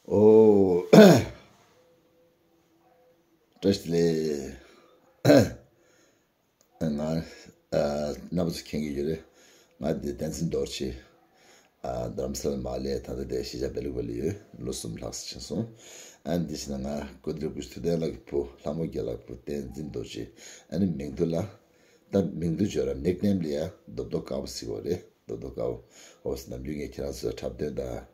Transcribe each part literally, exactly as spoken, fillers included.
ཨོ། བཀྲ་ཤིས་བདེ་ལེགས། ང་ཨ་རྣམ་པ་ཚོ་མཁྱེན་གྱི་ཡོད་རེད། ང་འདི་བསྟན་འཛིན་རྡོ་རྗེ། ཨ་རྡ་རམ་ས་ལ་མ་སླེབས། ད་ལྟ་དེ་གཞིས་ཆགས་བལ་ཡུལ་ལ་ཡོད། ལོ་གསུམ་ལྷག་ཙམ་ཕྱིན་སོང་། ཨ་འདི་བྱས་ན་ང་ཀུན་འདུས་སྐུ་ཞབས་ཐུབ་བསྟན་ལགས་ཀྱི་བུ། ལྷ་མོ་རྒྱལ་ལགས་བུ་བསྟན་འཛིན་རྡོ་རྗེ། ཨ་ནི་མིང་ཐོག་ལ། ད་མིང་ཐོག་བརྗོད་ར་ནིག་ནེམ་ལ་ཡ་རྡོབ་རྡོ་དཀར་པོ་ཟེར་གྱི་ཡོད་རེད། རྡོབ་རྡོ་དཀར་པོ། ཨོ་ནམ་རྒྱུན་ངས་ཁྱེད་རང་ཚོའི་འཁྲབ་སྟོན་དང་།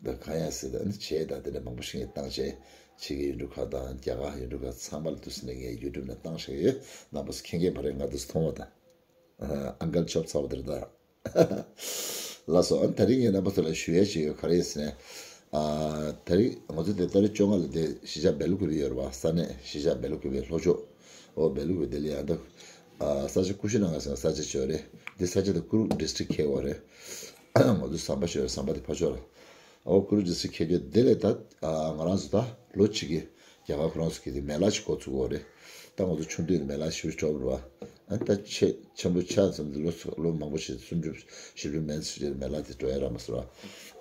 ད་གང་ཡང་ཟེར་ད་ནི་བྱས་ད་དེ་འདྲ་མང་པོ་ཞིག་ངས་བཏང་བྱས། ཕྱི་རྒྱལ་ཡུལ་གྲུ་ཁག་དང་རྒྱ་གར་ཡུལ་གྲུ་ཁག་ཚང་མ་ལ་དུས་སུ་ནས་ངས་ཡུ་ཊུབ་ནས་བཏང་བཞག་ཡོད། རྣམ་པ་ཚོ་མཁྱེན་མཁན་བ་རེད། ང་དུས་སུ་མཐོང་བ་དང་། ཨ་ཨང་ཀལ་ཆོབ་ཚ་བ་དེ་རེད་ད། ལགས་སོ། ཨ་ད་རིང་ངས་རྣམ་པ་ཚོ་ལ་ཞུ་ཡས་ཅིག་ཡོད། ག་རེ་ཡིན་ཟེར་ན། ཨ་ད་རིང་ང་ཚོ་དེ་ཏ་རིག་བཅོ་ལྔ་ལ་དེ་གཞིས་ཆགས་སྦེལ་ཀུ་པེ་ཡོད་རེད་བ། ས་གནས་གཞིས་ཆགས་སྦེལ་ཀུ་པེ་ལྷོ་ཕྱོགས། ཨོ་སྦེལ་ཀུ་པེ་དེ་ལ་ཡང་ད། ཨ་ས་ཆ་ཀུ་ཤི་ན་གར་ཟེར་ས་ཆ་ཅིག་ཡོད་རེད། དེ་ས་ཆ་དེ་ཀུ་རུག་ཌི་སི་ཊིག་ཁེལ་བ་རེད། ང་ཚོ་ཟམ་པ་ཞིག་ཡོད་རེད། ཟམ་པ་དེ་ཕར་ཕྱོགས་ལ། ཨོ་ཀུ་རུག་ཌི་སི་ཊིག་ཁེལ་རྒྱུ་དེ་ལས་ད་ཨ་ང་རང་ཚོ་ད་ལོ་གཅིག་གི་རྒྱ་གར་ཁོ་རང་ཚོ་གི་དེ་མེ་ལ་ཞིག་འགོ་ཚུགས་ཀྱི་ཡོད་རེད། ད་ང་ཚོ་ཆུང་དུས་ནས་མེ་ལ་ཞེ་པོ་འགྲོ་བ་རེད་བ། ཨ་ད་ཆེ་ཆེན་པོ་ཆགས་ཙམ་དུ་ལོ་ལོ་མང་པོ་ཞིག་སུམ་ཅུ་བཞི་བཅུ་མན་ཙམ་ཞིག་མེ་ལ་དེ་འགྲོ་ཡ་རག་མ་སོང་ར།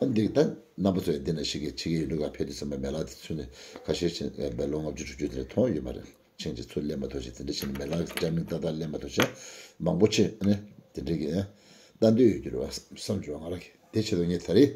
ཨ་འདི་ད་རྣམ་པ་ཚོ་ཡ་འདི་ན་ཞིག་གི་ཕྱི་རྒྱལ་ཡུལ་གྲུ་ཁག་ཕེབས་དུས་ཙམ་པ་མེ་ལ་དེ་ཚུར་ནས་ཁ་ཤས་ཕྱིན་པའི་ལོ་ལྔ་བཅུ་དྲུག་ཅུ་དེ་ནས་མཐོང་ཡོད་མ་རེད། ཆིང་ཅིག་ཚུར་སླེབས་མ་ཐུབ་ཅིག་དེ་འདྲ་བྱས་ནས་མེ་ལ་གི་ཊའི་མིང་ཏག་ཏག་སླེབས་མ་ཐུབ་ཅིག་མང་པོ་ཆེ་ཨ་ནི་དེ་འདྲ་གི་ལྟ་འདོད་ཡོད་རྒྱུ་རེད་བ་བསམ་བྱུང་བ་ང་རང་གི། དེ་ཆེད་དུ་ངས་ད་རེས་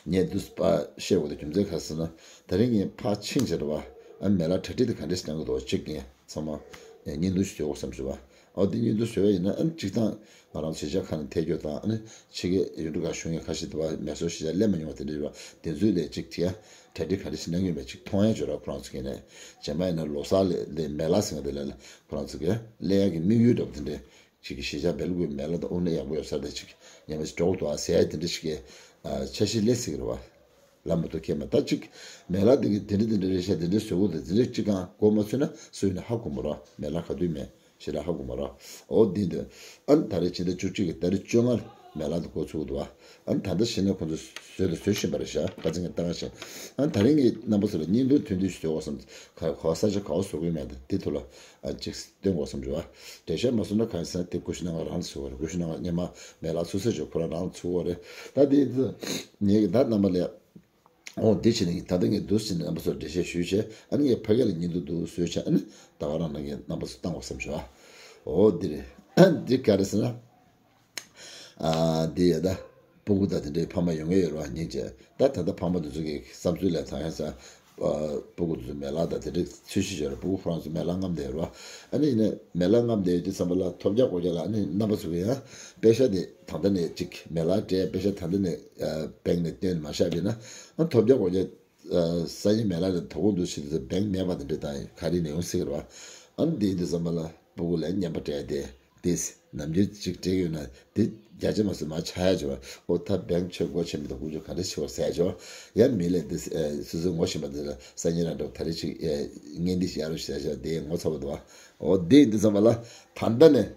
ངས་འདུག་པ་བཤད་དགོས་དེ་རྒྱུ་མཚན་ག་རེ་ཟེར་ན། ད་རིང་ངས་ཕར་ཕྱིན་བྱས་རེད་བ། ཨ་མེ་ལ་གྲ་སྒྲིག་དེ་ག་འདྲས་གནང་གི་འདུག་གཅིག་ངས་ཚང་མ་བརྙན་ཐུང་ཞིག་བཟོ་དགོས་བསམ་བྱུང་བ། ཨོ་དེ་བརྙན་ཐུང་བཟོས་པ་ཡིན་ན་ཨ་ནི་སྤྱིར་བཏང་ང་རང་ཚོ་གཞིས་ཆགས་ཁག་ནས་ཐད་རྒྱུ་དང་ཨ་ནི་ཕྱི་རྒྱལ་ཡུལ་གྲུ་ཁག་བཞུགས་མཁན་ཁ་ཤས་དེ་བ་མེ་སོར་གཞིས་ཆགས་སླེབས་མ་མྱོང་བ་དེ་འདྲ་རེད་བ། དེ་ཚོའི་ལས་གཅིག་བྱས་ཡ་གྲ་སྒྲིག་ག་འདྲ་ཞིག་གནང་གི་ཡོད་མེད་ཅིག་མཐོང་ཡ་བྱོས་ར་ཁོ་རང་ཚོ་གིས་ནས། རྗེས་མ་ཡིན་ན་ལོ་གསར་ལ་ལས་མེ་ལ་ཟེར་མཁན་དེ་ལ་ལ་ཁོ་རང་ཚོ་གིས་སླེབས་ཡ་གི་དམིགས་ཡུལ་འདྲ་པོ་དེ་འདྲ་ཅིག་གི་གཞིས་ཆགས་སྦེལ་ཀོབ་མེ་ལ་དང་དབུ་ནས་ཡག་པོ་ཡོད་ས་དེ་ཅིག་ཉམས་ཞིག་འགྲོ་འདུག་ཨ་ཟེར་ཡ་དེ་འདྲ་ཞིག་གི་འཆར་གཞི་སླེབས་སྲིད་ཀྱི་རེད་བ། ལབ་མ་གཏོགས་ཁྱད་མེད། ད་ཅིག་མེ་ལ་དེ་གི་དེ་འདྲ་དེ་འདྲ་རེད་ཤག་དེ་འདྲ་བཟོ་དགོས་དེ་དེ་འདྲ་ཅིག་གང་མགོ་མ་ཚོས་ན་སུ་ཡིན་ན་ཧ་གོ་མ་རེད། མེ་ལ་ག་དུས་མེད་ཞེ་དྲག་ཧ་གོ་མ་རེད། འོ་འདི་འདི་ཨ་ནི་ད་རེས་ཕྱི་ཟླ་བཅུ་གཅིག་གི་ཏ་རིག་བཅོ་ལྔ་ལ་མེ་ལ་དེ་འགོ་ཚུགས་འདུག་བ། ཨ་ནི་ད་ལྟ་གཞི་ནས་ཁོང་ཚོས་བཟོས་དང་བཟོ་བཞིན་པ་རེད་ཤག་ཁ་སང་ངས་ལྟ་ག་ཤག་ཨ་ནི་ད་རིང་ངས་རྣམ་པ་ཚོ་ལ་བརྙན་ཐུང་ཐུང་ཐུང་ཞིག་བཟོ་དགོས་བསམ། ག་ག་བ་ས་ཆ་ག་བ་བཟོ་དགོས་མེད་དེ་དེ་ཐོག་ལ་ཨ་ཅིག་སྟོན་དགོས་བསམ་བྱུང་བ། འགྲེལ་བཤད་མ་བཟོ་ན་གང་ཡིན་ཟེར་ན་དེ་ཀུ་ཤི་ན་གར་རང་ཚུགས་པ་རེད། ཀུ་ཤི་ན་གར་སྔོན་མ་མེ་ལ་ཚུགས་ས་ཅིག་ཁོ་རང་རང་ཚུགས་པ་རེད། ད་དེ་ངས་ད་རྣམ་པ་ལ་ཨོ་འདི་བྱས་ནས་ད་ལྟ་ངས་འདུག་ཟེར་ནས་རྣམ་པ་ཚོར་འགྲེལ་བཤད་ཞུས་བྱས་ཨ་ནི་ངས་ཕ་གི་ལ་བརྙན་ཐུང་འདུག་བཟོས་བྱས་ཨ་ནི་ད་ག་རང་ལ་ངས་རྣམ་པ་ཚོ་བཏང་བ་བསམ་བྱུང་བ། ཨོ་འདི་རེད། འདི་ག་རེ་ཟེར་ན། ཨ་འདི་ཡ་ད། སྤུ་གུ་དང་དེ་འདྲའི་ཕ་མ་ཡོང་གི་ཡོད་རེད་བ་སྙིང་རྗེ། ད་ད་ལྟ་ཕ་མ་དེ་ཚོ་གི་བསམ་ཚུལ་ལ་ཐང་ཡ་ས། ཨ་སྤུ་གུ་དེ་ཚོ་མེ་ལ་དང་དེ་འདྲའི་ཚུལ་ཤིག་ཡོད་རེད། སྤུ་གུ་ཁོ་རང་ཚོ་མེ་ལ་རྔམ་བསྡད་ཡོད་རེད་བ། ཨ་ནི་ཡིན་ནའི་མེ་ལ་རྔམ་བསྡད་ཡོད་དུས་ཙམ་པ་ལ་ཐོབ་རྒྱག་སྒོ་རྒྱག་ལ་ཨ་ནི་རྣམ་པ་ཚོ་གི་ཡང་པེ་ཤ་དེ་ད་ལྟ་ནས་ཅིག་མེ་ལ་སྤྲད་པེ་ཤ་ད་ལྟ་ནས་ཨ་བེང་ནས་བཏོན་མ་བཞག་པ་ཡིན་ན་ཨ་ཐོབ་རྒྱག་སྒོ་རྒྱག་ཨ་སང་ཉིན་མེ་ལ་ལ་དོ་དགོང་དུ་ཕྱིན་དུས་བེང་མེད་པ་དེ་འདྲ་དང་ག་རེ་ནས་ཡོང་སྲིད་ཀྱི་རེད་བ། ཨ་ནི་དེ་ཡིན་དུས་ཙམ་པ་ལ་སྤུ་གུ་ལ་རྔན་པ་སྤྲད་དེ་དེས་ནམ་རྒྱུན་ཅིག་སྤྲད་ཡོད་ན་དེ་བརྒྱ་ཆ་མ་སོང་མ་ཆག་ཡ་བྱས་པ། ཨོ་ད་བེང་ཆོས་སྒོ་ཕྱེ་མི་དང་ཀུ་ཅོ་ག་འདྲ་ཞིག་བ་ཟས་བྱས་པ་ཡ་མི་ལས་དེ་སོ་སོའི་ངོ་ཤེས་པ་དེ་ལ་སང་ཉིན་རང་འགྲོ་ད་རེ་ཅིག་རྔན་འདི་ཞིག་ཡར་རུ་ཞིག་ཟས་བྱས་པ་དེ་ངོ་ཚ་བ་འདུག་བ། ཨོ་དེ་ཡིན་དུས་ཙམ་པ་ལ་ད་ལྟ་ནས།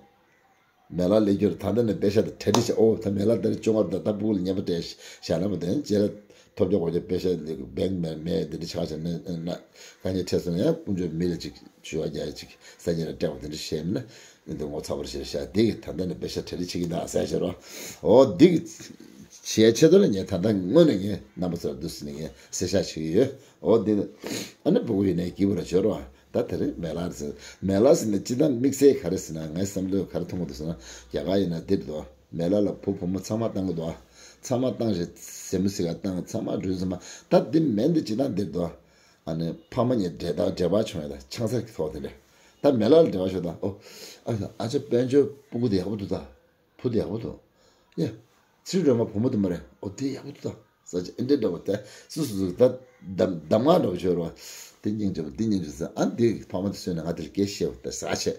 མེ་ལ་ལས་རྒྱུར་ད་ལྟ་ནས་པེ་ཤ་དང་གྲ་སྒྲིག་བྱས། ཨོ་ད་མེ་ལ་ད་རེས་བཅོ་ལྔ་དང་ད་སྤུ་གུ་ལ་རྔན་པ་སྤྲད་བཞག་ན་མ་དེ་རྗེས་ལ་ཐོབ་རྒྱག་སྒོ་རྒྱག་པེ་ཤ་ལས་བེང་མེད་མེད་དེ་འདྲ་ཆགས་བྱས་ན་ན་དཀའ་ངལ་འཕྲད་སོང་ན་ཡང་ཀུན་སྤྱོད་མི་ལ་ཅིག་ཞུ་བ་རྒྱག་ཡ་ཅིག་སང་ཉིན་ལ་སྤྲད་པ་དེ་འདྲ་བྱས་ན་འདི་ངོ་ཚ་བར་བྱེད་ཤག་དེ་གི་ད་ལྟ་ནས་པེ་ཤ་གྲ་སྒྲིག་བྱེད་ཀྱི་འདུག་ཟེར་བྱས་རོགས། ཨོ་འདི་གི་བྱས་ཆེད་དུ་ལ་ངས་ད་ལྟ་དངོས་ནས་ངས་རྣམ་པ་ཚོར་འདུག་ཟེར་ནས་ངས་གསལ་བཤད་བྱེད་ཀྱི་ཡོད། ཨོ་འདི་ཨ་ནི་སྤུ་གུ་ཡིན་ནའི་སྐྱིད་པོ་ར་བྱོས་རོགས། ད་དེ་རིང་མེ་ལ་ཟེར། མེ་ལ་ཟེར་ནས་སྤྱིར་བཏང་དམིགས་བསལ་ག་རེ་ཟེར་ན་ངའི་བསམ་བློས་ག་རེ་མཐོང་གི་འདུག་ཟེར་ན་རྒྱ་གར་ཡིན་ན་འདིར་འདུག་མེ་ལ་ལ་བུ་བུ་མོ་ཚང་མ་བཏང་གི་འདུག་ཚང་མ་བཏང་ཞེས་ཟེར་མི་ཟེར་ག་བཏང་ཚང་མ་འགྲོས་ཚང་མ་ད་འདི་མེ་འདི་སྤྱིར་བཏང་འདིར་འདུག་ཨ་ནི་ཕ་མ་གཉིས་འབྲེལ་ཐག་འབྲེལ་བ་བྱུང་ཡོད་ད་ཆང་ས་གི་ཐོག་དེ་འདྲ། ད་མེ་ལ་ལ་འབྲེལ་བ་བྱུང་ད་ཨོ། ཨ་ཨ་ཅག་དཔལ་འབྱོར་སྤུ་གུ་དེ་ཡག་པོ་འདུག་ད། བུ་དེ་ཡག་པོ་འདུག་ཡ། ཚེ་རིང་སྒྲོལ་མ་བུ་མོ་དེ་མ་རེད། ཨོ་དེ་ཡག་པོ་འདུག་ད། ས་ཆ་ཨེ་འདྲ་འདྲ་བོ་དེ་སུ་སུ་སུ་ད་གདམ་གདམ་ངག་འདྲ་བོ་ཤོར་བ། དེ་སྙིང་རྗེ་བ་འདི་སྙིང་རྗེ་ཟེར་ཨ་འདི་ཕ་མ་དེ་གསོས་ནས་ང་དེ་ལ་སྐད་བཤད་བ་དེ་ཟ་ཆེ།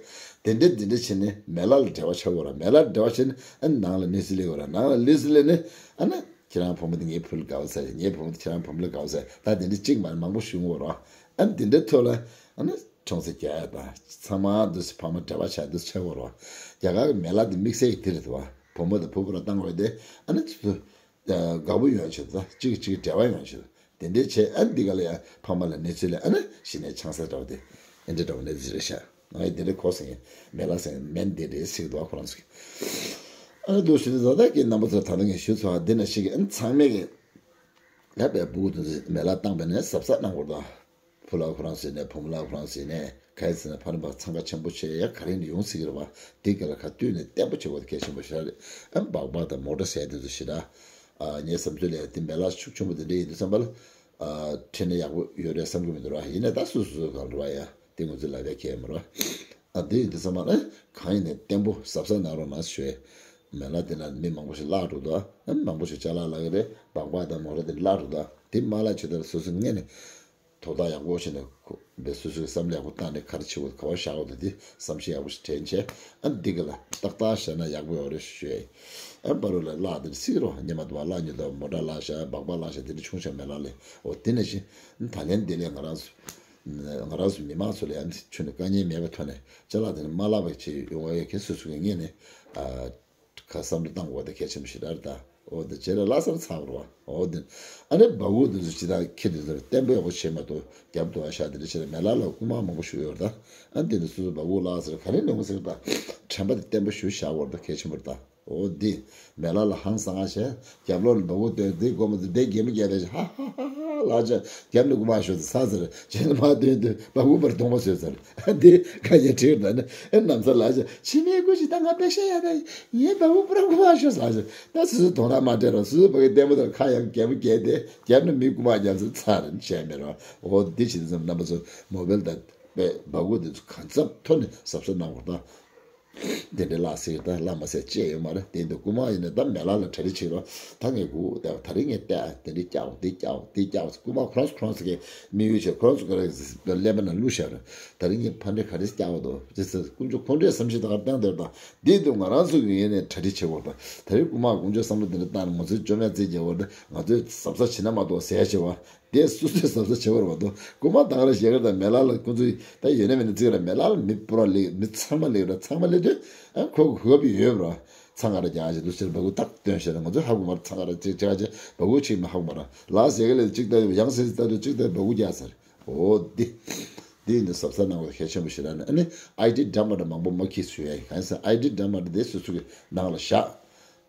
དེ་འདྲ་འདི་འདྲ་བྱས་ནས་མེ་ལ་ལ་འབྲེལ་བ་ཆགས་དགོས་ར། མེ་ལ་ལ་འབྲེལ་བ་བྱས་ནས་ཨ་ནང་ལ་གནས་ཚུལ་སླེབས་དགོས་ར། ནང་ལ་གནས་ཚུལ་སླེབས་ནས་ཨ་ན་ཁྱེད་རང་བུ་མོ་དེ་ངའི་བུ་ལ་དགའ་བ་ཟེར། ངའི་བུ་མོ་དེ་ཁྱེད་རང་བུ་མོ་ལ་དགའ་བ་ཟེར། ད་དེ་འདྲ་གཅིག་མ་མང་པོ་ཞུ་དགོས་ར། ཨ་ནི་དེ་འདྲའི་ཐོག་ལ་ཨ་ནི་ཁྲོང་ཚེ་རྒྱག་ཡ་དང་ཚང་མ་འདུ་སེ་ཕ་མ་འབྲེལ་བ་བྱ་འདུ་སེ་བྱ་དགོས་ར། རྒྱ་གར་གི་མེ་ལ་དེ་དམིགས་བསལ་གྱི་དེ་རེད་དོ། བུ་མོ་དང་བུ་བུ་ར་བཏང་དགོས་དེ་ཨ་ནི་དེ་ཚོ་དགའ་པོ་ཡོང་ཆེད་དུ་གཅིག་གིས་གཅིག་གི་འབྲེལ་བ་ཡོང་ཆེད་དུ་དེ་འདྲའི་བྱས། ཨ་ནི་འདི་ག་ལ་ཡང་ཕ་མ་ལ་གནས་ཚུལ་ལ་ཨ་ནི་གཞི་ནས་ཆང་ས་འདྲ་བ་དེ་ཨེ་འདྲ་འདྲ་བ་གནས་ཚུལ་རེད་ཤག་ང་ཡི་དེ་འདྲའི་གོ་སོང་ཡིན། མེ་ལ་ཟེར་མེན་དེ་རེད་ཟེར་གི་འདུག་ཁོ་རང་ཚོ་གི་ཨ་ནི་འདུག་ཞུ་དུས་ད་ལྟ་གི་རྣམ་པ་ཚོ་ད་ལྟ་ངས་ཞུ་ཚོགས་འདི་ན་ཞིག་གི་ཨ་ནི་ཚང་མས་གི་ལབ་པའི་སྤུ་གུ་དེ་ཚོ་མེ་ལ་བཏང་པ་ནས་གཟབ་གཟབ་གནང་དགོས་དང་། བུ་ལ་ཁོ་རང་ཟེར་ནས་བུ་མོ་ལ་ཁོ་རང་ཟེར་ནས་ག་ཡི་ཟེར་ན་ཕ་རན་པ་འཚང་ཁ་ཆེན་པོ་བྱས་ཡ་ག་རེ་ནས་ཡོང་སྲིད་ཀྱི་རེད་བ། དེ་ག་ལ་ཁ་བཏུད་ནས་བརྟན་པོ་བྱེད་དགོས་དེ་གལ་ཆེན་པོ་ཞིག་རེད། ཨ་སྦག་སྦག་དང་མོ་ཊ་ཟེར་དེ་ཚོ་ཞེ་དྲག་ཨ་ངའི་བསམ་ཚུལ་ལ་ཡ་དེ་མེ་ལ་ཤུགས་ཆེན་པོ་དེ་འདྲ་ཡིན་དུས་ཙམ་པ་ལ། ཨ་ཁྲིད་ན་ཡག་པོ་ཡོད་རེད་བསམ་གྱི་མི་འདུག་ར། ཡིན་ནའི་ད་སོ་སོ་སོ་གང་རེད་བ་ཡ་དེ་ངོས་ཚོས་ལབ་ཡ་གལ་ཡོད་མ་རེད་བ། ཨ་དེ་ཡིན་དུས་ཙམ་པ་ལ་གང་ཡིན་ནའི་བརྟན་པོ་གཟབ་གཟབ་གནང་རོགས་གནང་ཞུ། མེ་ལ་དེ་ན་མི་མང་པོ་ཞིག་བརླག་འགྲོ་འདུག་ཨ་མང་པོ་ཞིག་ཅ་ལག་བརླག་གི་རེད། སྦག་སྦག་དང་མོ་ཊ་དེ་བརླག་འགྲོ་འདུག་དེ་མ་བརླག་ཆེད་དུ་སོ་སོ་ངོས་ནས་དོ་བདག་ཡག་པོ་བྱས་ནས་ཁོ་བའི་སོ་སོའི་བསམ་བློ་ཡག་པོ་བཏང་ནས་ག་རེ་བྱེད་དགོས་ག་པར་བཞག་དགོས་དེ་བསམ་ཤེས་ཡག་པོ་ཞིག་དྲན་བྱས། ཨ་འདི་ག་ལ་ཏག་ཏག་བཞག་ན་ཡག་པོ་ཡོད་རེད་ཞུ་ཡ་ཡིན། ཨ་པ་རུ་ལ་བརླག་དེ་སྲིད་རོགས་ཉི་མ་དུ་བ་བརླག་ཉོ་དང་མོ་ཊ་བརླག་བཞག་སྦག་སྦག་བརླག་བཞག་དེ་འདྲ་ཆུང་ཆུང་མེ་ལ་ལས་འོ་དེ་ནས་ཤི། ད་ལན་དེ་ལས་ང་རང་ཚོ་ང་རང་ཚོ་མི་མང་ཚོ་ལ་ཡང་ཆུ་ནས་དཀའ་ངལ་མེད་པའི་ཐོག་ནས་ཅ་ལག་དེ་ནི་མ་བརླག་པ་བྱེད་ཡོང་བ་ཡོད་མཁན་སོ་སོ་གི་ངོས་ནས་ཨ་ཁ་བསམ་བློ་བཏང་དགོས་དེ་གལ་ཆེན་པོ་ཞིག་རེད་ད། འོ་དེ་བྱས་ལ་བརླག་སར་ཚར་བ་རེད་བ། འོ་དེ་ཨ་ནི་སྦ་ཁུག་དེ་ཚོ་ཇི་ལྟར་ཁྱེར་དེ་ཚོར་བརྟན་པོ་ཡག་པོ་བྱེད་མ་གཏོགས་རྒྱབ་ཏུ་བ་ཤ་དེ་འདྲ་བྱས་ལ་མེ་ལ་ལ་རྐུ་མ་མང་པོ་ཞུ་ཡོད་རེད་ད། ཨ་དེ་ནི་སོ་སོ་སྦ་ཁུག་བརླག་ཟེར་ག་རེ་ལས་འོང་ཟེར་ད། དྲན་པ་དེ་བརྟན་པོ་ཞུ་བཞག་བར་ད་གལ་ཆེན་པོ་རེད་ད། འོ་འདི། མེ་ལ་ལ་ཧང་སང་ང་བྱས། རྒྱབ་ལོགས་ལ་སྦ་ཁུག་སྟོན་འདི་སྒོ་མོ་འདི་འདི་རྒན་མོ་རྒྱབ་པས་ཧ་ཧ་ཧ་ཧ་ལགས་ཅག་རྒྱབ་ནས་རྐུ་མ་ཤོར་ཚར་ཟེར་བྱས་ནས་མ་སྟོན་དུས་སྦ་ཁུག་པར་གཏོང་བ་བཟོས་ཚར། འདི་ཁ་ཡ་ཁྲིར་ད་ནི་ཨེ་ནམ་ས་ལགས་ཅག་ཕྱི་མའི་སྐུ་ཞིག་ད་ང་པེ་ཤ་ཡ་ད་ངའི་སྦ་ཁུག་པུ་ར་རྐུ་མ་ཤོར་ཟེར་ལགས་ཅག་ད་སོ་སོའི་དོང་ར་མ་སྤྲད་རོགས་སོ་སོའི་ཕ་གི་ལྟད་མོ་དང་ཁ་ཡང་རྒྱབ་མོ་བརྒྱབ་སྟེ་རྒྱབ་ནས་མི་རྐུ་མ་རྒྱབ་ཚར་ཚར་བྱས་མེད་རོགས། འོ་འདི་བྱེད་དུས་ཙམ་རྣམ་པ་ཚོ་མོ་བེལ་དང་པའི་སྦ་ཁུག་འདི་ཚོ་གང་འཚམ་ཐོག་ནས་གཟབ་གཟབ་གནང་དགོས་ད། དེ་འདྲའི་བརླག་སྲིད་ད་བརླག་མ་སྲིད་ཅེས་ཡོད་མ་རེད། དེ་འདི་རྐུ་མ་ཡིན་ན་ད་མེ་ལ་ལ་གྲ་སྒྲིག་བྱེད་རོགས། ད་ངས་སྒུག་བསྡད་པ་ད་རིང་ངས་བལྟས་ཨ་དེ་འདྲའི་སྐྱག་འོ་དེ་སྐྱག་འོ་དེ་སྐྱག་འོ་རྐུ་མ་ཁོ་རང་ཚོ་ཁོ་རང་ཚོ་གིས་དམིགས་ཡུལ་བྱས་ཁོ་རང་ཚོ་ག་རེ་ཀླད་པ་ནང་བླུགས་བཞག་རེད། ད་རིང་ངས་ཕ་འདྲེ་ག་རེ་སྐྱག་འོ་དོ་ཅེས་ཟེར་དཀོན་མཆོག་ཁོང་འདྲས་བསམ་ཤེས་ད་གར་བཏང་བསྡད་པ་དང་འདི་འདུག་ང་རང་ཚོ་གི་ངོས་ནས་གྲ་སྒྲིག་བྱེད་དགོས་ད། ད་རིང་རྐུ་མ་དཀོན་མཆོག་བསམ་བློ་དེ་འདྲ་བཏང་ནས་ང་ཚོས་བཅོམ་ཡ་རྩིས་རྒྱག་དགོས་ད་ང་ཚོས་གཟབ་གཟབ་བྱེད་ན་མ་གཏོགས་ཟེར་ཡ་བྱེད་བ། དེ་སོ་སོས་གཟབ་གཟབ་བྱེད་པར་མ་གཏོགས་རྐུ་མ་དང་ར་ཞེ་གར་དང་མེ་ལ་ལ་ཁོ་ཚོས་ད་ཡོད་ན་མེད་ན་བརྩི་གི་ར་མེ་ལ་ལ་མི་སྤོ་ར་ལེགས་མི་ཚང་མ་ལེགས་ར་ཚང་མ་ལེགས་དུས་ཨ་ཁོ་གི་གོ་སྐབས་ཡོད་ར་ཚང་ག་ར་རྒྱག་ཅེས་འདུག་ཟེར་སྦ་ཁུག་ཏག་སྟོན་ཤེས་ར་ང་ཚོས་ཧ་གོ་མ་ར་ཚང་ག་ར་ཅིག་ཅིག་ཅིག་སྦ་ཁུག་ཅིག་མ་ཧ་གོ་མ་ར་ལ་ཟེ་ག་ལེ་ཅིག་ལྟ་ཡང་ཟེ་ཟེ་ལྟ་དུས་ཅིག་ལྟ་སྦ་ཁུག་རྒྱག་ཟེར། འོ་འདི་འདི་ཡིན་དུས་གཟབ་གཟབ་གནང་དགོས་གལ་ཆེན་པོ་ཞིག་ར་ནི་ཨ་ནི་ཨའི་ཌི་འདྲ་མ་འདྲ་མང་པོ་མ་འཁྱེར་ཞུ་ཡ་ཡིན། གང་ཡིན་ཟེར་ཨའི་ཌི་འདྲ་མ་འདྲ་དེ་སོ་སོ་གི་ནང་ལ་བཞག་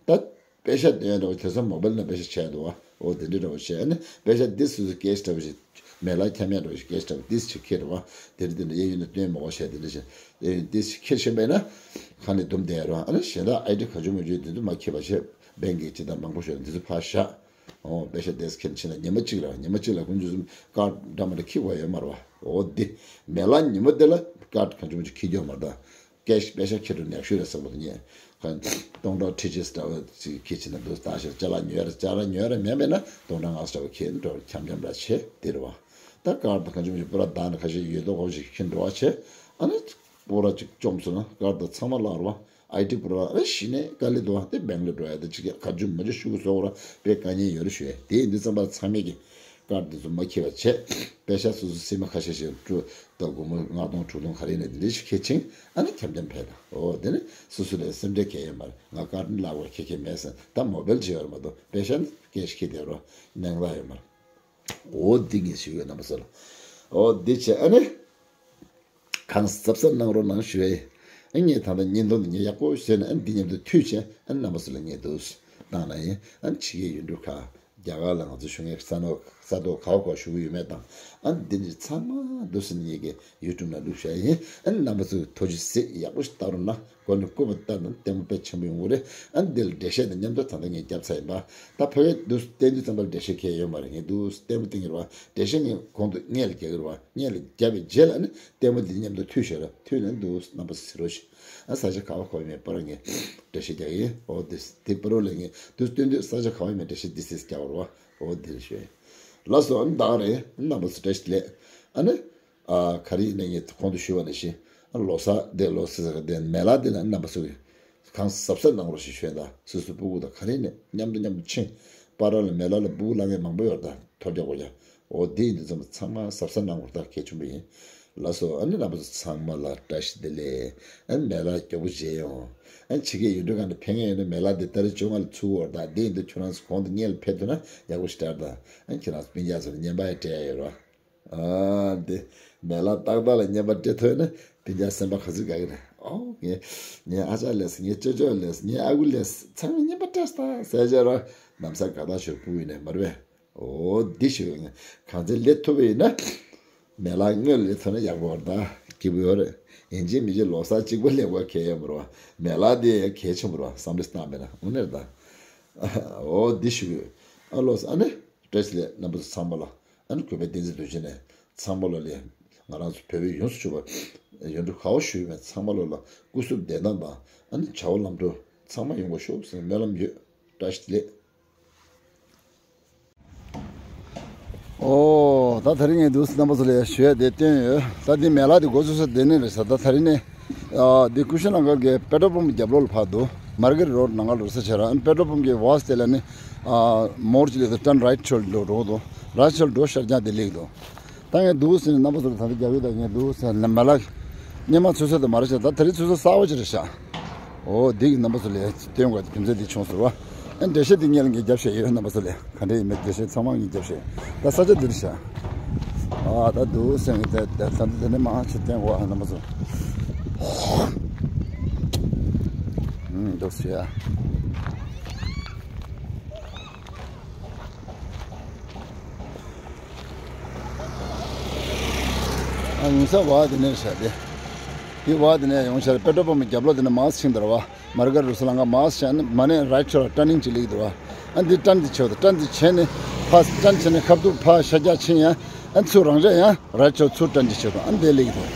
ད། པེ་ཤ་སྟོན་ཡ་འདྲ་བོ་དེ་ཚོ་མོ་བེལ་ནང་པེ་ཤ་ཆད་འདུག་བ། འོ་དེ་འདྲ་འདྲ་བོ་བྱས་ཨ་ནི་པེ་ཤ་འདི་སོ་སོ་ཀེ་ཤི་འདྲ་བོ་ཞིག་མེ་ལ་འཁྱམ་ཡ་འདྲ་བོ་ཞིག་ཀེ་ཤི་འདྲ་བོ་འདི་ཞིག་ཁྱེར་བ། དེ་འདྲ་དེ་འདྲ་གཡས་གཡོན་ནས་སྟོན་མོ་བ་བྱས་དེ་འདྲ་བྱས་གཡས་གཡོན་འདི་ཞིག་ཁྱེར་ཤེས་པས་ན་ཁ་ནས་འདུམ་བསྡད་རོགས་ཨ་ནི་གཞན་དག་ཨའི་ཌི་གང་བྱུང་མང་བྱུང་འདི་ཚོ་མ་འཁྱེར་བ་བྱས་བེང་གི་ཇི་ལྟར་མང་པོ་ཞིག་འདི་ཚོ་ཕར་བཞག་འོ་པེ་ཤ་འདི་ཁྱེར་ཕྱིན་ན་ཉི་མ་གཅིག་ལ་ཉི་མ་གཅིག་ལ་ཁོང་ཚོ་ཀར་འདྲ་མ་འདྲ་འཁྱེར་དགོས་ཡོད་མ་རེད་བ། འོ་འདི་མེ་ལ་ཉི་མ་འདི་ལ་ཀར་གང་བྱུང་མང་བྱུང་འཁྱེར་རྒྱུ་ཡོད་མ་རེད་ད། ཀེ་ཤི་པེ་ཤ་ཁྱེར་འགྲོ་ནས་ཤུལ་རེ་ཟེར་བ་དེ་ཉིད། ཁོས་སྟོང་ཕྲག་ཁྲི་གཅིག་འདྲ་བོ་ཅིག་ཁྱེར་ཕྱིན་ན་འདུག་ལྟ་ཞིག་ཅ་ལག་ཉོ་ཡ་རེད་ཅ་ལག་ཉོ་ཡ་རེད་མེད་པས་ན་སྟོང་ཕྲག་ལྔ་བཅུ་འདྲ་བོ་ཁྱེར་འགྲོ་འཁྱམ་འཁྱམ་འདྲ་བྱེད་དེ་རེད་བ། ད་ཀར་དང་གང་བྱུང་མང་བྱུང་པུ་ར་བདག་ནས་ཁ་ཤས་ཡོད་མདོག་ཁ་པོ་ཞིག་ཁྱེར་འགྲོ་བ་བྱེད། ཨ་ནི་པུ་ར་ཅིག་བཅོམ་སོང་ན་ཀར་དང་ཚང་མ་བརླག་རེད་བ། ཨའི་ཌི་པུ་ར་ཨ་ནི་གཞི་ནས་དཀའ་ལས་འདུག་བ། དེ་བེང་ལ་འགྲོ་ཡ་དེ་ཅིག་ག་བྱུང་མང་བྱུང་ཤུ་གུ་བཟོ་བ་ར་དཔེ་དཀའ་ངལ་ཡོད་རེད་ཞུ་ཡ། དེ་ཡིན་དུས་ཙམ་པ་ཚང་མས་ཀྱི་ཀར་དེ་ཚོ་མ་འཁྱེར་བ་བྱས། པེ་ཤ་སོ་སོ་སེ་མ་ཁ་ཤས་ཤིག་སྤྲོད་ད་སྒོར་མོ་ལྔ་སྟོང་དྲུག་སྟོང་ག་རེ་ཡིན་ན་དེ་འདྲ་ཞིག་ཁྱེར་ཕྱིན་ཨ་ནི་འཁྱམ་འཁྱམ་ཕེབས་དང་། འོ་དེ་ནི་སོ་སོ་ལ་སེམས་ཁྲལ་གང་ཡང་ཡོད་མ་རེད། ང་ཀར་ནི་བརླག་པར་ཁྱེད་ཁྱེད་མེད་ཟེར་ད་མོ་བེལ་ཅིག་ཡོད་རེད་མ་གཏོགས་པེ་ཤ་ནི་ཀེ་ཤི་ཁྱེར་བསྡད་རོགས་སྣང་ལ་ཡོད་མ་རེད། འོ་འདི་ངས་ཞུ་ཡོད་རྣམ་པ་ཚོ་ལ། འོ་འདི་བྱས་ཨ་ནི། གང་གཟབ་གཟབ་གནང་རོགས་གནང་ཞུ་ཡ་ཡིན། ཨ་ངས་ད་ལྟ་བརྙན་ཐུང་འདི་ངས་ཡག་པོ་བྱས་ནས་ཨ་འདི་མཉམ་དུ་མཐུད་བྱས་ཨ་རྣམ་པ་ཚོ་ལ་ངས་འདུག་བཏང་ན་ཡིན། ཨ་ཕྱི་རྒྱལ་ཡུལ་གྲུ་ཁག་རྒྱ་གར་ལ་ང་ཚོ་བཞུགས་མཁན་ས་ནོ་ས་ཐོག་ག་བ་ག་བ་བཞུགས་ཀྱི་ཡོད་མེད་དང་ཨ་འདི་འདྲ་ཚང་མ་འདུག་སེ་ངེད་ཀྱི་ཡུ་ཊུབ་ནང་བླུགས་བཞག་ཡིན། ཨ་རྣམ་པ་ཚོས་ཐུགས་རྗེ་གཟིགས་ཡག་པོ་ཞིག་བལྟ་རོགས་གནང་། མགོ་ནས་སྐུ་པར་བལྟ་ན་ལྟད་མོ་དཔེ་ཆེན་པོ་ཡོང་གི་རེད། ཨ་འདི་ལ་འགྲེལ་བཤད་དང་མཉམ་དུ་ད་ལྟ་ངས་བརྒྱབ་ཚར་ཡིན་པ། ད་ཕ་གིར་འདུག་བསྟན་དུས་ཙམ་པར་འགྲེལ་བཤད་གལ་ཡོད་མ་རེད། ངས་འདུག་ལྟད་མོ་བསྟན་གྱི་རེད་བ། འགྲེལ་བཤད་ངས་གོང་དུ་སྔོན་ལ་རྒྱག་གི་རེད་བ། སྔོན་ལ་བརྒྱབ་པའི་རྗེས་ལ་ནི་ལྟད་མོ་འདི་མཉམ་དུ་མཐུད་བཞག་ར་མཐུད་ནས་འདུག་རྣམ་པ་ཚོས་གཟིགས་རོགས་ཞུ། ཨ་ས་ཆ་ག་བ་ག་བ་མེད་པར་ངས་འགྲེལ་བཤད་རྒྱག་གི་ཡིན། འོ་དེ་དེ་པ་རོ་ལ་ངས་འདུག་སྟོན་དུས་ས་ཆ་ག་བ་མེད་འགྲེལ་བཤད་འདི་སེ་རྒྱག་པ་རེད་བ། འོ་དེ་རེད་ཞུ། ལགས་སོ། ཨ་ནི་ད་ག་རེད། རྣམ་པ་ཚོ་བཀྲ་ཤིས་བདེ་ལེགས། ཨ་ནི། ཨ་ག་རེ་ཡིན་ན་ངས་གོང་དུ་ཞུས་པ་ནང་བཞིན་ཨ་ལོ་གསར་དེ་ལོ་གསར་ཟེར་ག་དེ་མེ་ལ་དེ་ལ་རྣམ་པ་ཚོ་གིས་གང་གཟབ་གཟབ་གནང་རོགས་ཞེས་ཞུ་ཡ་ད། སོ་སོའི་སྤུ་གུ་དང་ག་རེ་ནས་མཉམ་དུ་མཉམ་དུ་ཕྱིན། པར་ལ་མེ་ལ་ལ་སྤུ་གུ་བརླག་མཁན་མང་པོ་ཡོད་རེད་ད། ཐོ་རྒྱག་དགོས་ཀྱང་། འོ་དེ་ཡིན་དུས་ཙམ་པ་ཚང་མ་གཟབ་གཟབ་གནང་དགོས་རེད་ད། གལ་ཆེན་པོ་ཡིན། ལགས་སོ། ཨ་ནི་རྣམ་པ་ཚོ་ཚང་མ་ལ་བཀྲ་ཤིས་བདེ་ལེགས། ཨ་ནི་མེ་ལ་མགྱོགས་པོ་མཇལ་ཡོང་། ཨ་ནི་ཕྱི་རྒྱལ་ཡུལ་གྲུ་ཁག་ནས་ཕེབས་མཁན་ཡོད་ན་མེ་ལ་འདི་ཏ་རིག་བཅོ་ལྔ་ལ་ཚུགས་ཡོད་རེད་ད། དེ་ཡིན་དུས་ཁྱོད་རང་ཚོ་གོང་དུ་སྔོན་ལ་ཕེབས་ཐུབ་ན་ཡག་པོ་ཞིག་རེད་ད། ཨ་ནི་ཁྱེད་རང་ཚོ་སྤུན་ཀྱག་ཚོ་ལ་རྔན་པ་ཡང་སྤྲད་ཡ་ཡོད་རེད་བ། ཨ་འདི། མེ་ལ་ཏག་ཏག་ལ་རྔན་པ་སྤྲད་ཐུབ་ན་སྤུན་ཀྱག་སེམས་པ་ག་ཚོད་དགའ་གི་རེད། ཨོ་ངས། ངའི་ཨ་ཅག་ལས་སོ། ངའི་ཅོ་ཅོ་ལས་སོ། ངའི་ཨ་ཁུ་ལས་སོ། ཚང་མས་རྔན་པ་སྤྲད་སོང་ཟེར་བྱས་རོགས། ལམ་སང་དགའ་ཐག་ཆོད་སྤུ་གུ་ཡིན་ནའི་མ་རེད་པས། འོ་འདི་ཞུ་ཡོད། གང་ཚེ་ལས་ཐུབ་པ་ཡིན་ན། མེ་ལག་དངོས་ལས་ཐོན་ན་ཡག་པོ་རེད་ད། སྐྱིད་པོ་ཡོད་རེད། ཡིན་གཅིག་མིན་གཅིག་ལོ་གསར་གཅིག་པ་ལེན་དགོས་གལ་ཡོད་མ་རེད་བ། མེ་ལག་དེ་གལ་ཆེན་པོ་རེད་བ། བསམ་བློ་བཏང་བས་ན་འོ་ནས་རེད་ད། འོ་འདི་ཞུ་གི་ཡོད། ཨ་ལོ་ཨ་ནི་བཀྲ་ཤིས་བདེ་ལེགས་རྣམ་པ་ཚོ་ཚང་མ་ལ། ཨ་ནི་གུས་པའི་བསྟན་འཛིན་རྡོ་རྗེ་ནས་ཚང་མ་ལ་ལས་ང་རང་ཚོ་བོད་པའི་ཡོངས་སུ་གྲུབ་པ་ཡོངས་གྲུབ་དགའ་བོ་ཞུ་བའི་ཚང་མ་ལ་ལ་སྐུ་གཟུགས་བདེ་ཐང་དང་ཨ་ནི་བྱ་བ་ལམ་འགྲོ་ཚང་མ་ཡོང་བ་ཤོག་ཟེར་སྨོན་ལམ་ཡོད། བཀྲ་ཤིས་བདེ་ལེགས། ཨོ། ད་དེ་རིང་ངས་འདུག་རྣམ་པ་ཚོ་ལ་ཞུ་ཡ་དེ་བཏོན་ཡོད། ད་འདི་མེ་ལག་དེ་འགོ་ཚུགས་ས་དེ་ནས་རེད་ཤག་ད་དེ་རིང་ནས་ཨ་འདི་ཀུ་ཤུ་ནང་གར་གྱི་པེ་ཏྲོལ་པམ་རྒྱབ་ལོགས་ལ་ཕར་འདུག་མར་ཀེ་རོ་ཌི་ནང་ལ་འགྲོ་ས་བྱས་ར། ཨ་ནི་པེ་ཏྲོལ་པམ་གྱི་བ་སི་དེ་ལ་ནི་ཨ་མོར་ཅི་ལི་དུ་ཊརན་རའིཊ་ཆོལ་འགྲོ་འགྲོ་འདུག་རའིཊ་ཆོལ་འགྲོ་ཤར་རྒྱག་དེ་ལེགས་འདུག་ད་ངས་འདུག་ཟེར་ནས་རྣམ་པ་ཚོ་ལ་ད་ལྟ་རྒྱག་ཡོད། ད་ངས་འདུག་ཟེར་ནས་མ་ལག་སྙེ་མ་ཚུད་ས་དེ་མ་རེད་ཤག་ད་དེ་རིང་ཚུད་ས་གསར་པ་ཅིག་རེད་ཤག་ཨོ་འདི་གི་རྣམ་པ་ཚོ་ལ་སྟོན་དགོས་རྒྱུ་མཚན་འདི་བྱུང་ཟེར་བ། ཨ་འགྲེལ་བཤད་འདི་ངས་ལ་ངས་རྒྱབ་བཤད་ཡོད། རྣམ་པ་ཚོ་ལ་ག་འདྲ་ཡིན་མིན་འགྲེལ་བཤད་ཚང་མ་ངས་རྒྱབ་བཤད་ཡོད། ད་ས་ཆ་འདི་རེད་ཤག་ཨ་ད་འདུག་ཟེར་ནས་ད་ད་ད་འདི་ནས་མང་ཆེ་བསྟན་དགོས། ཨ་རྣམ་པ་ཚོ། ཨུམ་འདུག་ཟེར་ཡ། ཨ་ཉུང་ས་བ་དེ་ནས་ཤར་ཏེ། དེ་བ་དེ་ནས་ཡོང་ཤར་པེ་ཏྲོལ་པམ་རྒྱབ་ལོགས་དེ་ནས་མར་ཕྱིན་འདུག་ར་བ། མར་ཀེ་རོ་ཌི་ལང་ཀ་མར་ཕྱིན་ནས་མ་ནས་རའིཊ་ཆོལ་ཊར་ནིང་ཅིག་སླེབས་འདུག་ར། ཨ་འདི་ཊརན་དེ་བྱེད་དོ། ཊརན་དེ་བྱས་ནས་ཕར་ཊརན་བྱས་ནས་ཁ་ཐུག་ཕར་ཤར་རྒྱག་ཕྱིན་ཡ། ཨ་ཚུར་རང་འཇགས་ཡ་རའིཊ་ཆོལ་ཚུར་ཊརན་དེ་བྱེད་དོ། ཨ་འདི་སླེབས་འདུག་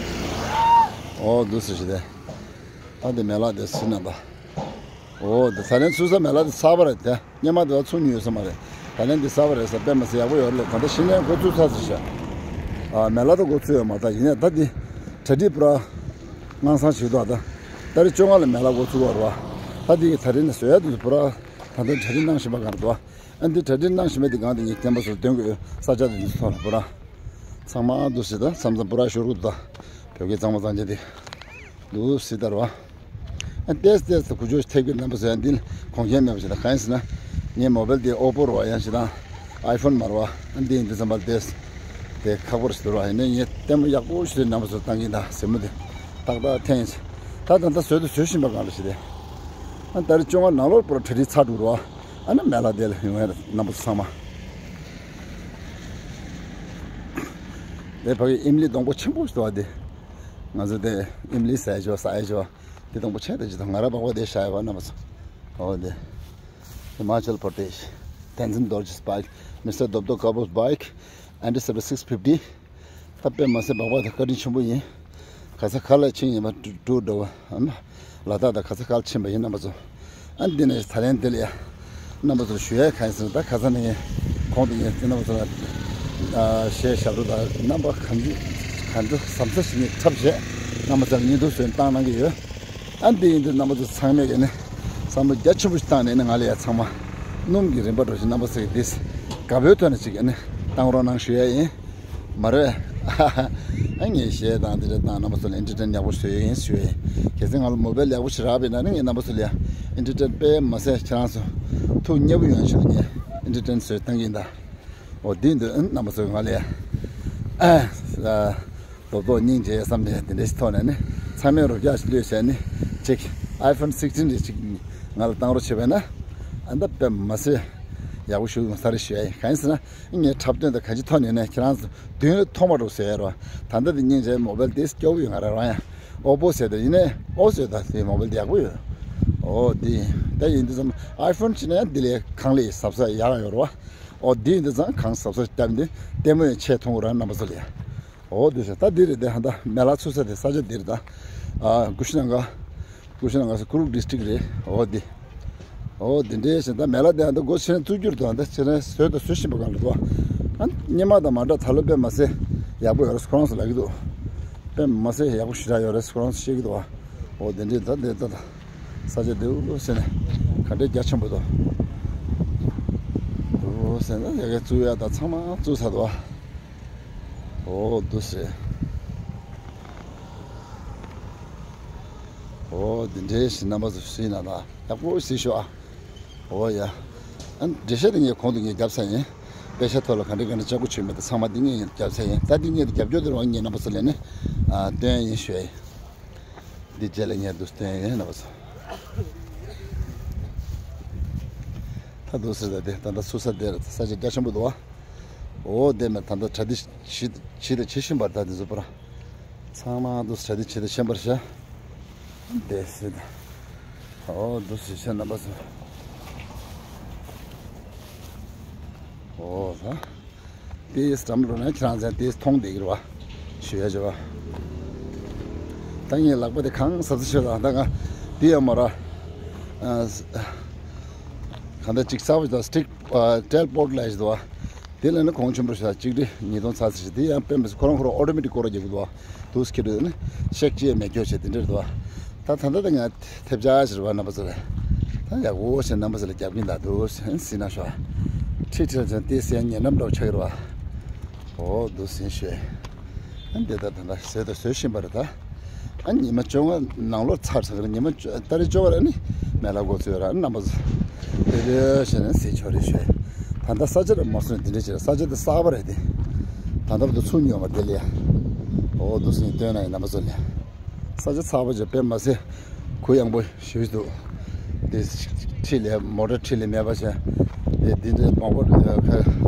ཨོ་འདུག་སེ་ཞིག་དེ། ཨ་འདི་མེ་ལག་དེ་སུ་ན་པ། ཨོ་འདི་ད་ལན་ཚུད་ས་མེ་ལག་དེ་གསར་པ་རེད་དེ། སྔོན་མ་དེ་བ་ཚུགས་མྱོང་ཡོད་ས་མ་རེད། ད་ལན་འདི་གསར་པ་རེད་ས། དཔེ་མ་སྲིད་ཡག་པོ་ཡོད་རེད། ད་ལྟ་ཕྱི་ནས་འགོ་ཚུགས་ཚར་ཟེར་ཤག་ཨ་མེ་ལག་ད་འགོ་ཚུགས་ཡོད་མ་རེད། ད་ཡིན་ནའི་ད་འདི་གྲ་སྒྲིག་པུ་ར་དངངས་སང་བྱེད་འདུག་ད་ཏ་རིག་བཅོ་ལྔ་ལ་མེ་ལག་འགོ་ཚུགས་པ་རེད་བ། ད་འདི་གི་ད་རིང་ནས་བཟོ་ཡ་དེ་ཚོ་པུ་ར་ད་ལྟ་གྲ་སྒྲིག་གནང་བཞིན་པ་གང་རེད་འདུག་ཨ་འདི་གྲ་སྒྲིག་གནང་བཞིན་པ་འདི་གང་དེ་ངས་བསྟན་པ་ཚོར་སྟོན་དགོས། ས་ཆ་དེ་འདི་ཚོ་ཐོག་ལ་པུ་ར་ཚང་མ་འདུག་སེ་ད་མཚམས་མཚམས་པུ་ར་ཤོར་གི་འདུག་ད་བོད་སྐད་གཙང་མ་གཙང་རྐྱང་དེ། འདུག་སེ་ལྟར་བ། ཨ་ཏེས་ཏེས་དུ་གུ་ཅོ་ཐེབས་ཀྱི་རྣམ་པ་ཚོ་ཡང་འདི་ལ་གོང་ཁེ་མེད་པ་ཞིག་དང་གང་ཡིན་ཟེར་ན། ངའི་མོ་བལ་དེ་ཨོ་པོ་རུ་བ་ཡང་ཞིག་དང་ཨའི་ཕོན་མ་རུ་བ། ཨ་འདི་ཡིན་དུས་ཙམ་པར་ཏེས་དེ་ཁག་པོ་རུ་ཞིག་ཏུ་རུ་བ་ཡིན་ནས་ངས་ལྟད་མོ་ཡག་པོ་ཞིག་རྣམ་པ་ཚོ་བཏང་གིན་དང་གཟིགས་མོ་དེ་ཏག་ཏག་འཐེན་ཡིན། ད་ད་ད་བཟོས་དུ་བཟོས་བཞིན་པ་གང་རེད་ཞིག་དེ། ཨ་ད་རེས་བཅོ་ལྔ་ནང་ལོགས་པོ་ར་གྲ་སྒྲིག་ཚར་འགྲོ་རུ་བ། ཨ་ན་མེ་ལག་དེ་ལ་ཡོང་ཡ་རྣམ་པ་ཚོ་ཚང་མ། དེ་ཕ་གི་ཨིམ་ལི་སྡོང་པོ་ཆེན་པོ་ཞིག་འདུག་བ་དེ། ང་ཚོ་དེ་ཨིམ་ལི་ཟ་ཡ་ཅོ་ཟ་ཡ་ཅོ། དེ་སྡོང་པོ་ཆེ་དེ་ཅི་དང་ང་ར་བག་བ་དེ་ཤ་ཡ་བ་རྣམ་པ་ཚོ། འོ་དེ། Himachal Pradesh Tenzin Dorjee bike, Mister Dobdo Kabo's bike, and it's about six fifty. ད་དཔེ་མ་སྲིད་བག་བག་དེ་བཀའ་དྲིན་ཆེན་པོ་ཡིན། ག་ས་ག་ལ་ཕྱིན་ཡིན་པ་ཀྲུ་ཀྲུ་འགྲོ་བ་ཨ་མ། ལ་དྭགས་དང་ག་ས་ག་ལ་ཕྱིན་པ་ཡིན་རྣམ་པ་ཚོ། ཨ་འདི་ནས་ད་ལན་དེ་ལ་ཡ། རྣམ་པ་ཚོར་ཞུ་ཡ་གང་ཡིན་ཟེར་ན། ད་ཁ་སང་ནས་ངས་གོང་དུ་ངས་རྣམ་པ་ཚོ་ལ་ཨ་གཞས་ཞབས་བྲོ་དང་རྣམ་པ་གང་ཅི་གང་ཅི་གཟབ་གཟབ་ཞིག་ངས་འཁྲབ་བྱས་རྣམ་པ་ཚོ་ལ་བརྙན་ཐུང་བཟོས་བཏང་གནང་གི་ཡོད། ཨ་འདི་ཡིན་དུས་རྣམ་པ་ཚོ་ཚང་མས་ཀྱི་ནི་བསམ་བློ་རྒྱ་ཆེན་པོ་ཞིག་བཏང་ནས་ནི་ང་ལ་ཡ་ཚང་མ་སྣུམ་གྱི་རིན་པ་འགྲོ་ཞིག་རྣམ་པ་ཚོ་གི་འདི་དགའ་པོའི་ཐོག་ནས་ཅིག་ནི་བཏང་རོགས་གནང་ཞུ་ཡ་ཡིན། མ་རེད། ཨ་ངས་གཞས་དང་འདི་འདྲ་དང་རྣམ་པ་ཚོ་ལ་ཨེན་ཊར་ཊེན་ཡག་པོ་བཟོས་ཡོད་ཡིན་ཞུ་ཡིན། གལ་སྲིད་ང་ལ་མོ་བལ་ཡག་པོ་ཞིག་རག་པས་ན་ནི་ངས་རྣམ་པ་ཚོ་ལ་ཡ་ཨེན་ཊར་ཊེན་དཔེ་མ་ཟད་ཁྱེད་རང་ཚོ་ཐུགས་མཉེས་པོ་ཡོང་ཞིག་ངས་ཨེན་ཊར་ཊེན་བཟོས་བཏང་གིན་ད། འོ་འདི་འདི་རྣམ་པ་ཚོ་ང་ལ་ཡ་ཨ་རྡོག་རྡོག་སྙིང་རྗེ་བསམ་ནས་འདི་འདྲ་ཞིག་ཐོག་ནས་ནི་ཚང་མས་རོགས་རྒྱག་ཞིག་ལོས་བྱས་ནི་ཅིག་ཨའི་ཕོན་སིག་ཊིན་རེ་ཅིག་ང་ལ་བཏང་རོགས་བྱས་པས་ན་ཨ་ད་དཔེ་མ་ཟད་ཡག་པོ་ཞིག་ཡོང་ས་རེད་ཞུ་ཡ་ཡིན། གང་ཡིན་ཟེར་ན། ངས་འཁྲབ་སྟོན་དང་གང་ཅི་ཐོག་ནས་ནས་ཁྱེད་རང་ཚོ་མདུན་ལ་མཐོང་མ་འགྲོ་ཟེར་རོ། ད་ལྟ་དེ་སྙིང་རྗེ་མོ་བལ་དེ་སྐྱོ་བོ་ཡོད། ང་རང་རང་ཡང་ཨོ་པོ་ཟེར་དེ་ཡིན་ནས་ཨོ་ཟེར་ད་དེ་མོ་བལ་དེ་ཡག་པོ་ཡོད། ཨོ་དེ་ད་ཡིན་དུས་ཙམ་ཨའི་ཕོན་ཅི་ན་ཡང་དེ་ལས་གང་ལས་ཟབ་ས་ཡག་ཡོད་རོ། ཨོ་དེ་ཡིན་དུས་ཙམ་གང་ཟབ་ས་བཏབ་འདི་ལྟད་མོ་ཡང་ཆེ་མཐོང་རང་རྣམ་པ་ཚོ་ལས། ཨོ་དེ་ས་ད་འདི་རེད་དེ། ཧ་ད་མེ་ལག་ཚུགས་ས་དེ་ས་ཆ་འདི་རེད་ད། ཨ་ཀུ་ཤི་ན་ག་ཀུ་ཤི་ན་ག་ས་ཀུ་རུག་ཌིས་ཊིག་རེད། ཨོ་དེ། ཨོ་དེ་འདྲའི་ཞིག་ད་མེ་ལག་དེ་ཨ་ད་སྒོ་ཕྱེ་ནས་བཙུགས་རྒྱུར་དུ་ཨ་ད་ཕྱེ་ནས་བཟོས་དང་བཟོ་བཞིན་པ་གང་རེད་དོ། ཨ་སྔོན་མ་དང་མ་འདྲ་ད་ལོ་དཔེ་མ་སྲིད་ཡག་པོ་ཡོད་རེད་ཁོ་རང་ཚོ་ལབ་ཀྱི་འདུག་དཔེ་མ་སྲིད་ཡག་པོ་ཞེ་དྲག་ཡོད་རེད་ཁོ་རང་ཚོ་བཤད་ཀྱི་འདུག་ཨོ་དེ་འདྲའི་ད་དེ་ད་ད་ས་ཆ་དེ་འུ་ཟེར་ནས་ག་འདྲའི་རྒྱ་ཆེན་པོ་འདུག་འུ་ཟེར་ན་ཡ་གའི་བཙུགས་ཡ་ད་ཚང་མ་བཙུགས་ཚར་འདུག་ཨོ་འདུག་སེ། ཨོ་འདི་འདྲའི་ཞིག་རྣམ་པ་ཚོ་སུ་ཡིན་ན་ད་ཡག་པོ་གཟིགས་ཤོག་ཨ། ཨོ་ཡ། ཨ་འགྲེལ་བཤད་འདི་ངས་གོང་དུ་ངས་བརྒྱབ་ཚར་ཡིན། དཔེ་ཆ་ཐོག་ལ་ག་འདྲ་ག་འདྲ་ལྕགས་པོ་བྱུང་མེད་དེ་ཚང་མ་འདི་ངས་བརྒྱབ་ཚར་ཡིན། ད་འདི་ངས་འདི་རྒྱབ་སྐྱོར་དེ་རང་ངས་རྣམ་པ་ཚོ་ལ་ནི་ཨ་སྟོན་ཡིན་ཞུ་ཡ་ཡིན། འདི་རྗེས་ལ་ངས་འདུག་སྟོན་ཡིན་རྣམ་པ་ཚོ། ད་འདུག་ཟེར་ད་དེ་ད་ལྟ་ཚུགས་ས་དེར་ས་ཆ་རྒྱ་ཆེན་པོ་འདུག་ཨ། འོ་དེ་མེད་ད་ལྟ་གྲ་སྒྲིག་བྱེད་བྱེད་དང་བྱེད་བཞིན་པར་ད་དེ་ཚོ་པར། ཚང་མ་འདུག་གྲ་སྒྲིག་བྱེད་དང་བཞིན་པར་བྱ། དེ་སྲིད། འོ་འདུག་སྲིད་བྱ་རྣམ་པ་ཚོ། འོ་ད། དེའི་འགྲམ་ལོ་ན་ཁྱེད་རང་ཚན་དེའི་མཐོང་བསྡད་ཀྱི་རེད་བ། ཞུ་ཡ་བྱེད་བ། ད་ངའི་ལག་པ་དེ་གང་ཟབ་ཟབ་ཤོད་དང་ད་ང་དེ་ཡང་མ་ར། གང་ལྟར་ཅིག་གསར་པ་ཞིག་དང་སི་ཊིག་ཊེལ་པོ་ཊི་ལབ་ཡ་ཞིག་འདུག་བ། དེ་ལ་ནི་གོང་ཆེན་པོ་ཞིག་དང་གཅིག་སྒྲིལ་ཉིས་སྟོང་ཚ་ཚ་ཞིག་དེ་ཡང་དཔེ་མི་སྲིད་ཁོ་རང་ཁོ་རང་ཨོ་ཊོ་མེ་ཊིག་སྐོར་ར་རྒྱག་གི་འདུག་བ། དུས་སྐྱེལ་དུས་ནི་ཤེག་ཅེས་མེད་སྐྱོ་བྱས་དེ་འདྲ་རེད་འདུག་བ། ད་ད་ལྟ་ད་ང་ཐེབས་ཆག་ཞིག་རེད་བ་རྣམ་པ་ཚོ་ལ། ད་ཡག་པོ་བྱས་རྣམ་པ་ཚོ་ལ་རྒྱབ་ཀྱིན་ད་འདུག་སེམས་སྲིད་ན་ཤོག་ཁྲིད་ཁྲིད་ཅན་དེ་སེམས་ཉེ་ནམ་འདྲ་བོ་ཆགས་ཀྱི་རེད་བ། འོ་འདུག་སེམས་ཤོད། ཨ་འདི་ལྟར་ད་ལྟ་བཟོས་དང་བཟོ་བཞིན་པ་རེད་ད། ཨ་ཉི་མ་བཅོ་ལྔ་ནང་ལོགས་ཚར་ཚར་གི་རེད། ཉི་མ་བཅོ་ཏ་རིག་བཅོ་ལྔ་རེད་ནི་མེ་ལ་འགོ་ཚུགས་ཡོད་ར། ཨ་རྣམ་པ་ཚོ་ལྷོད་ལྷོད་བྱས་ནས་གཟིགས་ཆོག་རེད་ཤོད། ད་ལྟ་ས་ཆ་རེད་མ་སོང་འདི་འདྲ་བྱས་ར། ས་ཆ་དེ་གསར་པ་རེད་དེ། ད་ལྟ་བར་དུ་ཚུགས་མྱོང་བ་དེ་ལས། འོ་འདུག་སེམས་སྟོན་ན་ཡིན་རྣམ་པ་ཚོ་ལ། ས་ཆ་ཚ་བ་ཅིག་དཔེ་མ་ཟད་གུ་ཡངས་པོ་ཞེ་པོ་ཅིག་འདུག་དེ་འཁྲིས་ལ་མོ་ཊ་འཁྲིས་ལ་མེད་པ་བྱས། དེ་འདི་འདྲའི་མང་པོ་ཁ་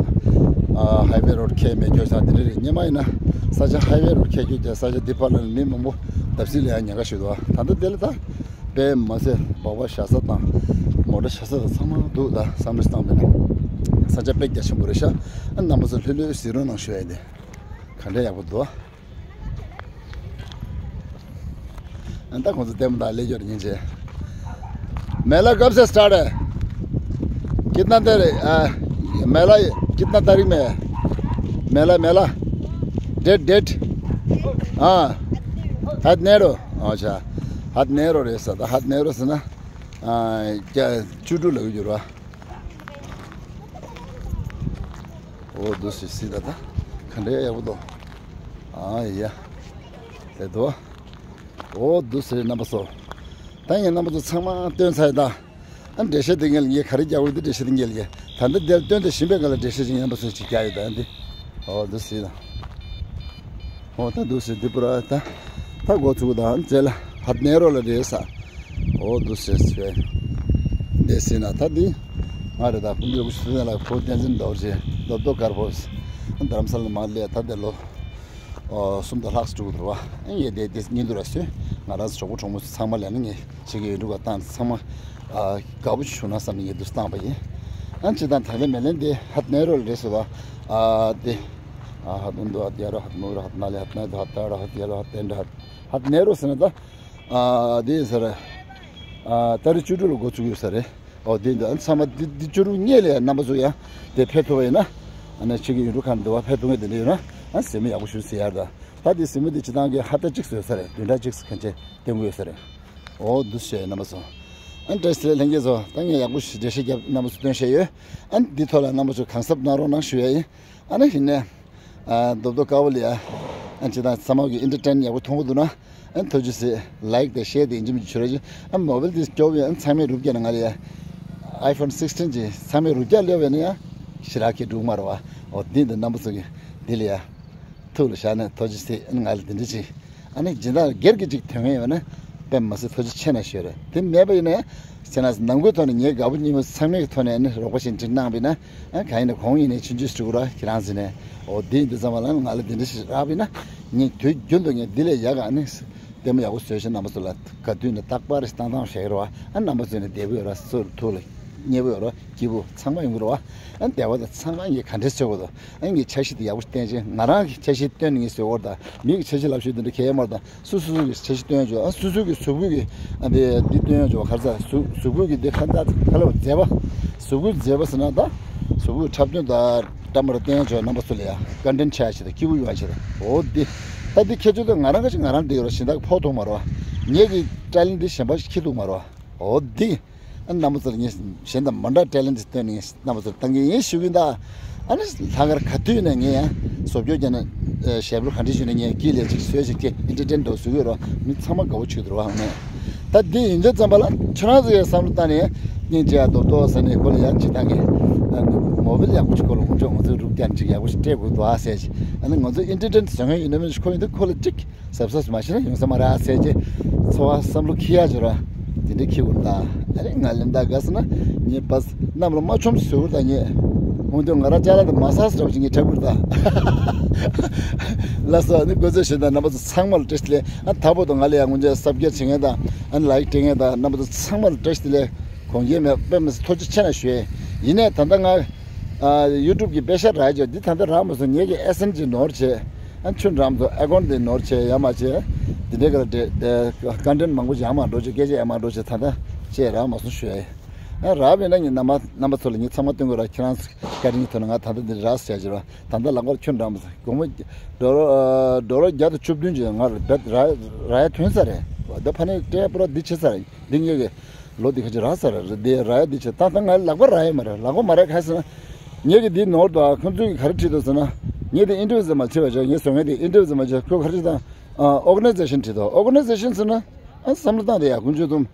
ཧའི་ཝེ་རོ་ཌི་ཁྱེད་མེད་ཁྱོད་ཚང་འདི་འདྲ་རེད། སྔོན་མ་ཡིན་ན་ས་ཆ་ཧའི་ཝེ་རོ་ཌི་ཁྱེད་ཁྱོད་ཀྱི་ས་ཆ་འདི་ཕར་ལ་མི་མང་པོ་བརྡབ་གསིག་ལ་ཡང་ཉེན་ཁ་ཞིག་འདུག་ད་ལྟ་དེ་ལ་ད་དཔེ་མ་ཟད་སྦག་སྦག་བཞག་ས་དང་མོ་ཊ་བཞག་ས་དང་ཚང་མ་འདུག་ད་བསམ་བློ་བཏང་པས་ན་ས་ཆ་དཔེ་རྒྱ་ཆེན་པོ་རེད་ཤག་ཨ་རྣམ་པ་ཚོ་ལྷོད་ལྷོད་གཟིགས་རོགས་གནང་ཞུ་ཡ་ཡིན། དེ་ག་འདྲ་ཡག་པོ་འདུག་ཨ་ད་ཁོང་ཚོ་ལྟད་མོ་ལྟ་ལས་སྐྱོར་ཉིན་བྱས། मेला कब से स्टार्ट है? कितना देर है? आ, मेला कितना तारीख में है? मेला, मेला। Date, date. हाँ। हाथ नेरो। अच्छा। हाथ नेरो रे सर। हाथ नेरो से ना। आ, क्या चुटू लग जुरा। འོ་འདུག་སེ་སྲིད་ད་ད། ག་འདྲའི་ཡག་པོ་འདུག་ཨ་ཡ། དེ་འདུག་འོ་འདུག་སེ་རྣམ་པ་ཚོ། ད་ངས་རྣམ་པ་ཚོ་ཚང་མ་སྟོན་ཚར་ཡིན་ད། ཨ་འགྲེལ་བཤད་དེ་ངས་ངས་ག་རེ་རྒྱག་དགོས་འདི་འགྲེལ་བཤད་དེ་ངས་ལ་ད་ལྟ་འདིར་སྟོན་དེ་བཞིན་པའི་སྒང་ལ་འགྲེལ་བཤད་ཅིག་རྣམ་པ་ཚོ་ཅིག་རྒྱག་ཡོད་ད་འདི། འོ་འདུག་སེ་ད། འོ་ད་འདུག་སེ་འདི་པུ་ར་ད། ད་འགོ་ཚུགས་ད་རྗེས་ལ་ཧད་ནེ་རོ་ལ་རེད་ས། འོ་འདུག་སེ་སེ། འདི་སེ་ན་ད་འདི། ང་རེད་ད་ཕུན་ཚོགས་ཀྱི་སུ་ན་ལ་ཁོ་བསྟན་འཛིན་རྡོ་རྗེ་རྡོ་རྡོ་དཀར་པོ། རྡ་རམ་ས་ལ་མ་ལས་ད་འདི་ལོ། ཨོ་གསུམ་དང་ལྷག་ཙམ་འགྲོ་གི་འདུག་བ། ཨ་ངས་དེ་དེ་ཉིན་དུ་ར་སོས། ང་རང་ཚོ་གྲོགས་པོ་གྲོགས་མོ་ཚོ་ཚང་མ་ལ་ནི་ངས་ཆེད་ཀྱི་ཡོད་འགྲོ་ག་བཏང་ཚང་མ་ཨ་དགའ་པོ་བྱུང་ན་བསམ་ནས་ངས་འདུག་བཏང་པ་ཡིན། ཨ་ཅི་དང་ད་ལེ་མེ་ལེན་དེ་ཧད་ནེ་རོ་ལ་རེད་ཟེར་བ། ཨ་དེ་ཨ་ཧད་ནུ་འདུ་ཧད་ཡ་རོ་ཧད་མུ་རོ་ཧད་ན་ལེ་ཧད་ན་དུ་ཧད་ད་རོ་ཧད་ཡ་རོ་ཧད་ཏན་ར་ཧད་ཧད་ནེ་རོ་ཟེར་ན་ད་ཨ་དེ་ཟེར། ཨ་ཏ་རིག་བཅུ་དྲུག་ལ་འགོ་ཚུགས་ཡོད་ས་རེད། ཨོ་དེ་འདི་ཨ་ཚང་མ་འདི་འདི་བཅུ་དྲུག་སྔོན་ལ་རྣམ་པ་ཚོ་ཡང་དེ་ཕེབས་ཐུབ་པ་ཡིན་ན། ཨ་ནི་ཆེད་ཀྱི་ཡུལ་གྲུ་ཁང་འདི་བ་ཕེབས་ཐུབ་མཁན་དེ་འདྲ་ཡོད་ན་ཨ་གཟིགས་མོ་ཡག་པོ་ཞུ་ཟེར་ཡར་ད། ད་དེ་གཟིགས་མོ་འདི་སྤྱི་བཏང་གི་ཧ་ཏ་གཅིག་བཟོས་ས་རེད། བདུན་ཕྲག་གཅིག་གང་ཆེ་བསྟན་དགོས་ས་རེད། ཨོ་འདུག་བྱས་རྣམ་པ་ཚོ། ཨ་བཀྲ་ཤིས་བདེ་ལེགས་ལྷན་རྒྱས་ཚོ། ད་ངས་ཡག་པོ་ཞིག་འགྲེལ་བཤད་རྒྱབ་རྣམ་པ་ཚོ་སྟོན་བཤད་ཡོད། ཨ་འདི་ཐོག་ལ་རྣམ་པ་ཚོ་གང་གཟབ་གནང་རོགས་གནང་ཞུ་ཡ་ཡིན། ཨ་ནི་ཡིན་ནས། ཨ་རྡོབ་རྡོབ་དཀར་པོ་ལ་ཡ། ཨ་ཅི་དང་ཚང་མ་གི་ཨེན་ཊར་ཊེན་ཡག་པོ་མཐོང་གི་འདུག་ན། ཨ་ཐུགས་རྗེ་ཆེ། ལའིཀ་དང་ཤེར་དེ་ཡིན་གཅིག་མིན་གཅིག་བྱོས་རོགས་གྱིས། ཨ་མོ་བེལ་དེ་སྐྱོ་བོ་ཡང་ཚང་མས་རུབ་རྒྱག་ན་ང་ལ་ཡ། ཨའི་ཕོན་སིགས་ཊིན་གྱི་ཚང་མས་རུབ་རྒྱག་སླེབས་པས་ན་ཡ། ཞེ་དྲག་གི་འགྲིག་མ་རེད་བ། འོ་དེ་འདི་རྣམ་པ་ཚོ་གི་འདི་ལ་ཡ། ཐུགས་ལ་བཞག་ནས་ཐུགས་རྗེ་ཆེ། ཨ་ནི་ང་ལ་དེ་འདྲ་ཅིག་ཨ་ནི་སྦྱིན་བདག་སྒེར་གྱི་ཅིག་དོན་ངན་ཡོད་ན། དཔེ་མ་སྲིད་ཐུགས་རྗེ་ཆེ་ན་ཞུ་རེད། དེ་མེད་པ་ཡིན་ན་ཡང་། ཁྱེད་རང་ཚོ་ནང་ཁུལ་ཐོག་ནས་ངའི་དགའ་པོ་གཉིས་པོ་ཚང་མའི་ཐོག་ནས་ནི་རོགས་པ་ཞིག་འགྲིག་གནང་བས་ན། ཨ་གང་ཡིན་ན་གང་ཡིན་ནའི་ཆུང་ཆུང་ཞིག་ར་ཁྱེད་རང་ཚོ་ནས་འོ་དེ་ཡིན་དུས་ཙམ་པ་ལ་ང་ལ་དེ་འདྲ་ཞིག་རག་པས་ན། ངས་དུས་རྒྱུན་དུ་ངས་འདི་ལས་ཡག་ག་ནི་ལྟད་མོ་ཡག་པོ་བཟོས་ཤིང་རྣམ་པ་ཚོ་ལ་ག་དུས་ནས་རྟག་པར་བཏང་བཏང་བཞག་གི་རེད་བ། ཨ་རྣམ་པ་ཚོ་ནས་བདེ་པོ་ཡོད་ར་ཚུར་ཐུགས་ལ་མཉེས་པོ་ཡོད་ར་སྐྱིད་པོ་ཚང་མ་ཡོང་གི་རེད་བ། ཨ་བདེ་བ་དང་ཚང་མ་ངས་ག་འདྲས་བྱེད་དགོས་དོ། ཨ་ངས་འཆར་གཞི་དེ་ཡག་པོ་བསྟན་ཅིང་ང་རང་གི་འཆར་གཞི་བཏོན་ནས་ངས་བཟོས་ཡོད་རེད་ད། མི་གི་འཆར་གཞི་ལབ་ཤེས་དེ་འདྲ་གལ་མ་རེད་ད། སོ་སོ་སོ་གི་འཆར་གཞི་སྟོན་ཆོག་ཨ་སོ་སོ་གི་གཟུགས་པོ་གི་ཨ་འདི་འདི་སྟོན་ཆོག་ག་རེ་ཟ་གཟུགས་གཟུགས་པོ་གི་འདི་ཁ་ད་ཁ་ལ་མཛེས་པ། གཟུགས་པོའི་མཛེས་པ་ཟེར་ན་ད། གཟུགས་པོའི་འཁྲབ་སྟོན་ད་འདྲ་མ་རེད་སྟོན་ཆོག་རྣམ་པ་ཚོ་ལ་ཡ་ཀོན་ཊེན་ཊི་ཆགས་ཆེ་ད་སྐྱིད་པོ་ཡོང་ཆེ་ད། འོ་འདི་ད་འདི་ཁྱེད་ཚོ་ད་ང་རང་ག་ཅིག་ང་རང་འདི་ཡོད་ར་གཞན་དག་ཕོག་ཐུག་མ་རེད་བ། ངེད་ཀྱི་ཊེ་ལེན་ཊི་འདི་གཞན་པ་ཞིག་ཁྱེར་ཐུག་མ་རེད་བ། འོ་འདི། ཨ་རྣམ་པ་ཚོར་ངས་གཞན་དང་མ་འདྲ་ཊེ་ལེན་ཊི་སྟོན་ནས་རྣམ་པ་ཚོར་བཏང་གི་ཡིན་ཞུ་གི་ཡིན་ད། ཨ་ནི་ལྷག་དཀར་ག་དུས་ནས་ངས་ཡང་བཟོ་བཅོས་བརྒྱབ་ནས་ཞབས་བྲོ་ག་འདྲ་ཞུས་ནས་ངས་སྐྱིད་ལས་ཅིག་བཟོས་ཅིག་ཅེས་ཨེན་ཊར་ཊེན་འགྲོ་བཟོ་གི་རོགས་མི་ཚང་མ་དགའ་བོ་བྱུང་འདུག་རོགས་ནས། ད་འདི་ཡིན་དུས་ཙམ་པ་ལ་ཁྱོད་རང་ཚོ་ཡང་བསམ་བློ་བཏང་ནས་སྙིང་རྗེ་རྡོག་རྡོག་ཟེར་ནས་ཁོ་ལ་ཡང་ཅིག་བཏང་གི། མོ་བེལ་ཡག་པོ་ཅིག་ཁོ་ལ་ངོ་སྤྲོད་ང་ཚོའི་རུབ་རྒྱག་ཅིག་ཡག་པོ་ཞིག་སྤྲད་དགོས་འདུག་ཨ་ཟེར་ཅིག་ཨ་ནི་ང་ཚོ་ཨེན་ཊར་ཊེན་བཟོ་མཁན་ཡིན་ན་མིན་ཁོ་ཡིན་དུས་ཁོ་ལ་ཅིག་གཟབ་གཟབ་མ་བྱས་ན་ཡོང་ས་མ་རེད་ཨ་ཟེར་གྱི། འཚོ་བ་བསམ་བློ་འཁྱེར་ཡག་ཅིག་ར། དེ་འདྲའི་འཁྱེར་དགོས་རེད་ད། ཨ་རེ་ང་ལེན་ད་དགའ་སོང་ན་ངས་བས་གནམ་ལ་མ་ཆོམ་བཟོས་དགོས་རེད་ད་ངས། ཁོང་ཚོས་ང་རང་ཅ་ལག་དེ་མ་ཟ་ཟེར་བ་ཞིག་ངས་ཁྲག་པུར་དང་། ལགས་སོ། ཨ་ནི་དགོས་ཚོད་ཞུ་དང་རྣམ་པ་ཚོ་ཚང་མ་ལ་བཀྲ་ཤིས་བདེ་ལེགས། ཨ་ད་བར་དུ་ང་ལ་ཡང་སྔོན་ཆད་སབ་སྐྱེལ་བྱེད་མཁན་དང་ཨ་ནི་ལའིག་སྤྲད་མཁན་དང་རྣམ་པ་ཚོ་ཚང་མ་ལ་བཀྲ་ཤིས་བདེ་ལེགས། དགོངས་འགལ་མེད། དཔེ་མི་སྲིད་ཐུགས་རྗེ་ཆེ་ན་ཞུ་ཡས། ཡིན་ནའི་ད་ལྟ་ང་ཨ་ཡུ་ཊུབ་གི་པེ་ཤ་རག་ཡོད། འདི་ད་ལྟ་རག་མ་སོང་། ངེད་ཀྱི་ཨེ་སེན་ཅིག་ནོར་བྱས། ཨ་ཆུ་འགྲམ་དུ་ཨེ་ཀོན་འདི་ནོར་བྱས་ཡ་མ་བྱས། འདི་འདྲའི་ག་ལ་འདྲེ་ཀ་འདྲེན་མང་པོ་ཡང་མ་འགྲོ་བྱས། སྐད་ཆ་ཡང་མ་འགྲོ་བྱས། ད་ལྟ་ཅེས་རག་མ་སོང་ཞུ་ཡས། ཨ་རག་པས་ན་ངས་རྣམ་པ་རྣམ་པ་ཚོ་ལ་ངས་ཚང་མ་སྟོན་དགོས་ར། ཁྱེད་རང་བཀའ་དྲིན་གྱི་ཐོག་ནས་ང་ད་ལྟ་འདི་རག་ཟེར་བྱས་ར། ད་ལྟ་ལག་པར་ཁྱོན་འགྲམ་དུ་སྒོར་མོ་ཌོ་ལར་ཨ་ཌོ་ལར་བརྒྱ་དང་བཅུ་བདུན་ཅིག་ང་ལ་རྦད་རག་རག་ཡ་ཐོན་ས་རེད། ད་ཕ་ནས་སྤྲད་པ་ར་འདི་བྱེད་ས་རེད། འདི་ངེད་ཀྱི་ལོ་འདི་ཁ་ཅིག་རག་ས་རེད། འདི་རག་ཡ་འདི་བྱེད་ད་ལྟ་ང་ལག་པ་རག་ཡ་མ་རེད། ལག་པ་མ་རག་ག་ཟེར་ན། ངེད་ཀྱི་འདི་ནོར་འདུག་ཨ་ཁོང་ཚོས་ག་རེ་བྲིས་འདུག་ཟེར་ན། ངས་འདི་ཨིན་ཊར་བིའུ་ཟེར་མ་བྱས་པ་བྱས། ངས་བཟོ་མཁན་འདི་ཨིན་ཊར་བིའུ་ཟེར་མ་བྱས། ཁོས་ག་རེ་བྲིས་དང་ཨོ་ག་ནའི་ཛེ་ཤན་བྲིས་འདུག་ཨོ་ག་ནའི་ཛེ་ཤན་ཟེར་ན་ཨ་བསམ་བློ་བཏང་དེ་ཡ་ཁོང་ཚོས་དུམ།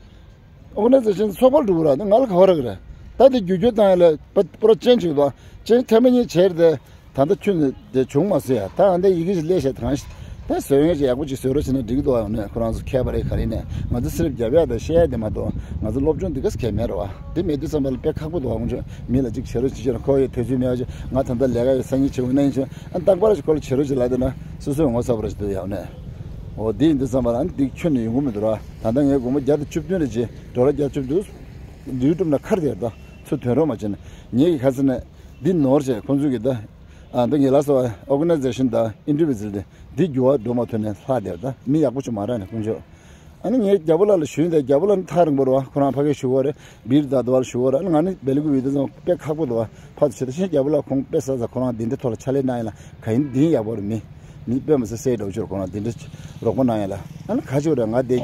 ཨོ་ག་ནའི་ཛེ་ཤན་ཚོགས་པ་འགྲོ་གི་ར། ང་ལ་ག་བ་རག་གི་རེད། ད་དེ་བསྒྱུར་བཅོས་བཏང་ཡ་ལ་པ་པུ་ར་ཅན་ཅིག་འདུག་ཅན་ཐེངས་མ་གཉིས་བྱས་རེད་དེ། ད་ལྟ་ཁྱོན་ནས་དེ་བྱུང་མ་སོང་ཡ། ད་ཨ་འདྲ་ཡི་གེ་ཞིག་སླེབས་ཤག་དང་། ད་བཟོ་ཡོན་ཞིག་ཡག་པོ་ཅིག་བཟོ་རོགས་བྱས་ན་འགྲིག་གི་འདུག་ཨ་ནས་ཁོ་རང་ཚོ་མཁས་པ་རེད་ག་རེ་ནས། ང་ཚོ་སི་རིབ་རྒྱབ་ཡ་དང་བཤད་ཡ་དེ་མ་གཏོགས་ང་ཚོ་སློབ་སྦྱོང་འདི་ག་ཟེ་ག་མེད་རེད་བ། དེ་མེད་དུས་ཙམ་པ་ལ་དཔེ་ཁག་པོ་འདུག་ཨ་ཁོང་ཚོ་མི་ལ་ཅིག་བྱེད་རོགས་བྱེད་ཅེས་ཁོ་ཡི་དུས་ཚོད་མེད་པ་ཅིག་ང་ད་ལྟ་ལས་ཀ་ཡོད་སང་ཉིན་བྱེད་འོ་ན་ཡིན་ཅིག་ཨ་རྟག་པར་ཞིག་ཁོ་ལ་བྱེད་རོགས་བྱེད་ལབ་བསྡད་ན་སོ་སོས་ངོ་ཚ་བ་རེ་ཞིག་འདུག་ཡ་ཨ་ནས། འོ་དེ་ཡིན་དུས་ཙམ་པ་ལ་ཨ་ནི་འདི་ཁྱོན་ནས་ཡོང་གི་མི་འདུག་ར། ད་ལྟ་ངའི་སྒོར་མོ་བརྒྱ་དང་བཅུ་བདུན་རེ་བྱེད་ཌོ་ལར་བརྒྱ་བཅུ་བདུན་ཡུ་ཊུབ་ན་ཁར་དེར་ད་ཚུར་ཐོན་རོགས་མ་བྱེད་ན། ངེད་ཀྱི་ཁ་ཚ་ནས་འདི་ནོར་བྱས་ཁོང་ཚོས་ཀྱི་ད་ཨ་འདི་ངེད་ལ་སོ་ཨོ་ག་ནའི་ཛེ་ཤན་དང་ཨིན་ཌི་བི་ཇུ་ཨལ་དེ་འདི་འགྱུར་བ་འགྲོ་མ་ཐུབ་ནས་ལྷག་དེར་ད་མི་ཡག་པོ་ཅིག་མ་རག་ནས་ཁོང་ཚོས། ཨ་ནི་ངས་རྒྱལ་པོ་ལགས་ལ་ཞུས་ཏེ་རྒྱལ་པོ་ལགས་ནི་ཐག་རིང་པོ་རེད་བ། ཁོ་རང་ཕ་གིར་བཞུགས་པ་རེད། སྦིར་དང་དུ་བར་བཞུགས་པ་རེད། ཨ་ནི་ང་ནི་སྦེལ་ཀོབ་ཡོད་དུས་ཙང་དཔེ་ཁག་པོ་འདུག་བ། ཕར་ཚུར་བྱེད་ད་ཤེས། རྒྱལ་པོ་ལགས་ཁོང་དཔེ་ས་ས་ཁོ་རང་འདི་འདྲའི་ཐོག་ལ་ཕྱག་ལས་གནང་ཡ་ལ་ག་ཡིན་འདི་ཡིན་ཡག་པོ་རེད། མི་མི་དཔེ་མི་སྲིད་སྲེད་འགྲོ་ཆོག་ཁོ་རང་འདི་འདྲའི་རོགས་པ་གནང་ཡ་ལ། ཨ་ནི་ག་ཅིག་རེད། ང་དེ་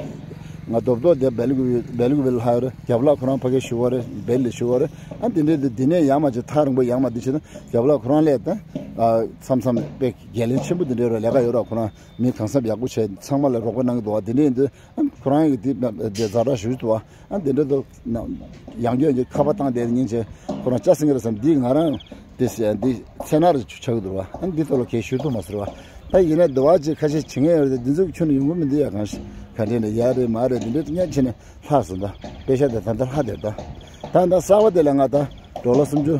ང་རྡོབ་རྡོབ་དེ་སྦེལ་ཀོབ་སྦེལ་ཀོབ་ལ་ལྷག་ཡོད་རེད། རྒྱལ་པོ་ལགས་ཁོ་རང་ཕ་གིར་བཞུགས་པ་རེད། སྦེལ་ལ་བཞུགས་པ་རེད། ཨ་འདི་འདྲའི་འདི་འདི་ནས་ཡར་མར་ཅིག་ཐག་རིང་པོ་ཡར་མར་འདི་བྱེད་ན་རྒྱལ་པོ་ལགས་ཁོ་རང་སླེབས་ད་མཚམས་མཚམས་དཔེ་འགན་ལེན་ཆེན་པོ་འདི་འདྲའི་རོགས་ལས་ཀ་ཡོད་ར། ཁོ་རང་མི་གང་འཚམ་ཡག་པོ་བྱས་ཚང་མ་ལ་རོགས་པ་གནང་གི་འདུག་བ། དེ་འདྲ་ཡིན་དུས་ཨ་ཁོ་རང་གིས་དེ་དེ་ཛ་དྲག་ཞུ་འདུག་བ། ཨ་དེ་འདྲ་འདུག་ན་ཡང་བསྐྱར་གྱི་ཁ་པར་བཏང་བསྡད་ཉིན་བྱས་ཁོ་རང་ལྕགས་སེང་གེ་རེད་བསམ། འདི་ང་རང་དེ་ཟེར་འདི་ཚེ་ན་རེ་ཆགས་ཀྱི་འདུག་བ། ཨ་འདི་ཐོག་ལ་གས་ཞུ་ཐུབ་མ་ཟེར་བ། ད་ཡིན་ན་འདི་བ་ཅིག་ཁ་ཤས་བྱེད་མཁན་ཡོད་རེད། འདི་ཚོ་ཁྱོན་ནས་ཡོང་གི་མི་འདུག་ཡ། གང་ཞིག་ག་འདྲས་ནས་ཡ་རེད་མ་རེད་འདི་འདྲས་སྙད་ཆེ་ནས་ལྷག་སོང་། ད་པེ་ཤ་དེ་ད་ལྟ་ལྷག་བསྡད། ད་ད་ད་གསར་བ་དེ་ལ་ང་ད་ཌོ་ལར་སུམ་ཅུ་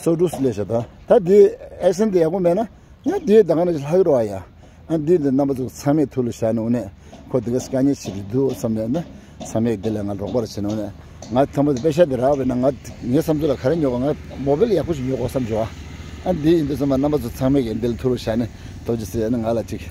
སོ་དྲུག་སླེབས་ཤག་ད་ད་འདི་ཨེ་སེན་དེ་ཡག་པོ་མེད་ན། ཡང་དེའི་ད་ག་ནང་བཞིན་ལྷག་རོགས་ཡ། ཨ་འདི་འདི་རྣམ་པ་ཚོ་ཚང་མས་ཐུགས་ལ་བཞག་ནས་འོ་ནས་ཁོ་འདི་ག་དཀའ་ངལ་ཞིག་རེད་འདུག་བསམ་ནས་ན་ཚང་མས་འདི་ལ་ང་རོགས་པ་རེ་བྱས་ནས་འོ་ནས་ང་ཐམ་པ་དེ་པེ་ཤ་དེ་རག་པས་ན་ང་ངའི་བསམ་ཚུལ་ལ་ག་རེ་ཉོ་ག་ང་མོ་བེལ་ཡག་པོ་ཞིག་ཉོ་དགོས་བསམ་བྱུང་ཨ། ཨ་འདི་ཡིན་དུས་ཙམ་པ་རྣམ་པ་ཚོ་ཚང་མས་ཀྱི་འདི་ལ་ཐུགས་ལ་བཞག་ནས་ཐུགས་རྗེ་ཆེ་ཟེར་ནས་ང་ལ་ཅིག་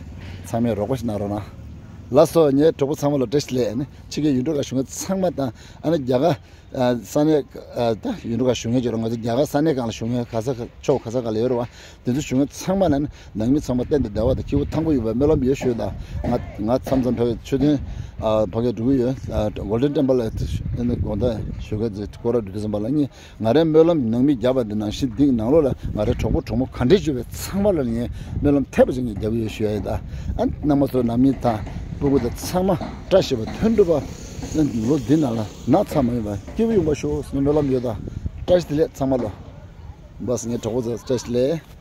ཚང་མས་རོགས་པ་ཞིག་གནང་རོགས་གནང་། ལགས་སོ། ངའི་གྲོགས་པོ་ཚང་མ་ལ་བཀྲ་ཤིས་བདེ་ལེགས། ཨ་ནི་ཕྱི་རྒྱལ་ཡུལ་གྲུ་ཁག་བཞུགས་མཁན་ཚང་མ་དང་ཨ་ནི་རྒྱ་གར། ཨ་ས་གནས་ཨ་ད་ཡུལ་གྲུ་ཁག་བཞུགས་མཁན་ཅིག་རེད། ང་ཚོ་རྒྱ་གར་ས་གནས་གང་ལ་བཞུགས་མཁན་ག་ས་ག་ཕྱོགས་ག་ས་ག་ལ་ཡོད་རེད་བ། དེ་ཚོ་བཞུགས་མཁན་ཚང་མ་ལ་ནི་ནང་མི་ཚང་མ་གཏན་དུ་བདེ་བ་དང་སྐྱིད་པོ་ཐང་པོ་ཡོད་པའི་སྨོན་ལམ་ཡོད་ཞུ་ཡ་དང་། ང་ང་མཚམས་མཚམས་ཕ་གི་མཆོད་རྟེན་ཨ་ཕ་གི་འགྲོ་གི་ཡོད། ཨ་གོལ་ཌེན་ཊེམ་པལ་ལ་ཨ་ནི་དགོང་དག་ཞོགས་ཀ་ཚེ་སྐོར་ར་འགྲོ་དུས་ཙམ་པ་ལ་ནི་ང་རའི་སྨོན་ལམ་ནང་མི་བརྒྱབ་པ་འདི་ནང་བཞིན་འདི་ནང་ལོགས་ལ་ང་རའི་གྲོགས་པོ་གྲོགས་མོ་ག་འདྲས་བྱུང་བའི་ཚང་མ་ལ་ངས་སྨོན་ལམ་ཐེབས་པ་ཅིག་ངས་རྒྱབ་ཡོད་ཞུ་ཡ་ཡིན། ད་ཨ་རྣམ་པ་ཚོ་ནང་མི་དང་སྤུ་གུ་དང་ཚང་མ་བཀྲ་ཤིས་པ་དོན་འགྲུབ་པ། ལོ་འདི་ནང་ལ་ན་ཚ་མ་ཡིན་པ་སྐྱིད་པོ་ཡོང་བ་ཤོག་ཟེར་ནས་སྨོན་ལམ་ཡོད། ད་བཀྲ་ཤིས་བདེ་ལེགས་ཚང་མ་ལ། བས་ངའི་གྲོགས་པོ་ཚོ་བཀྲ་ཤིས་བདེ་ལེགས།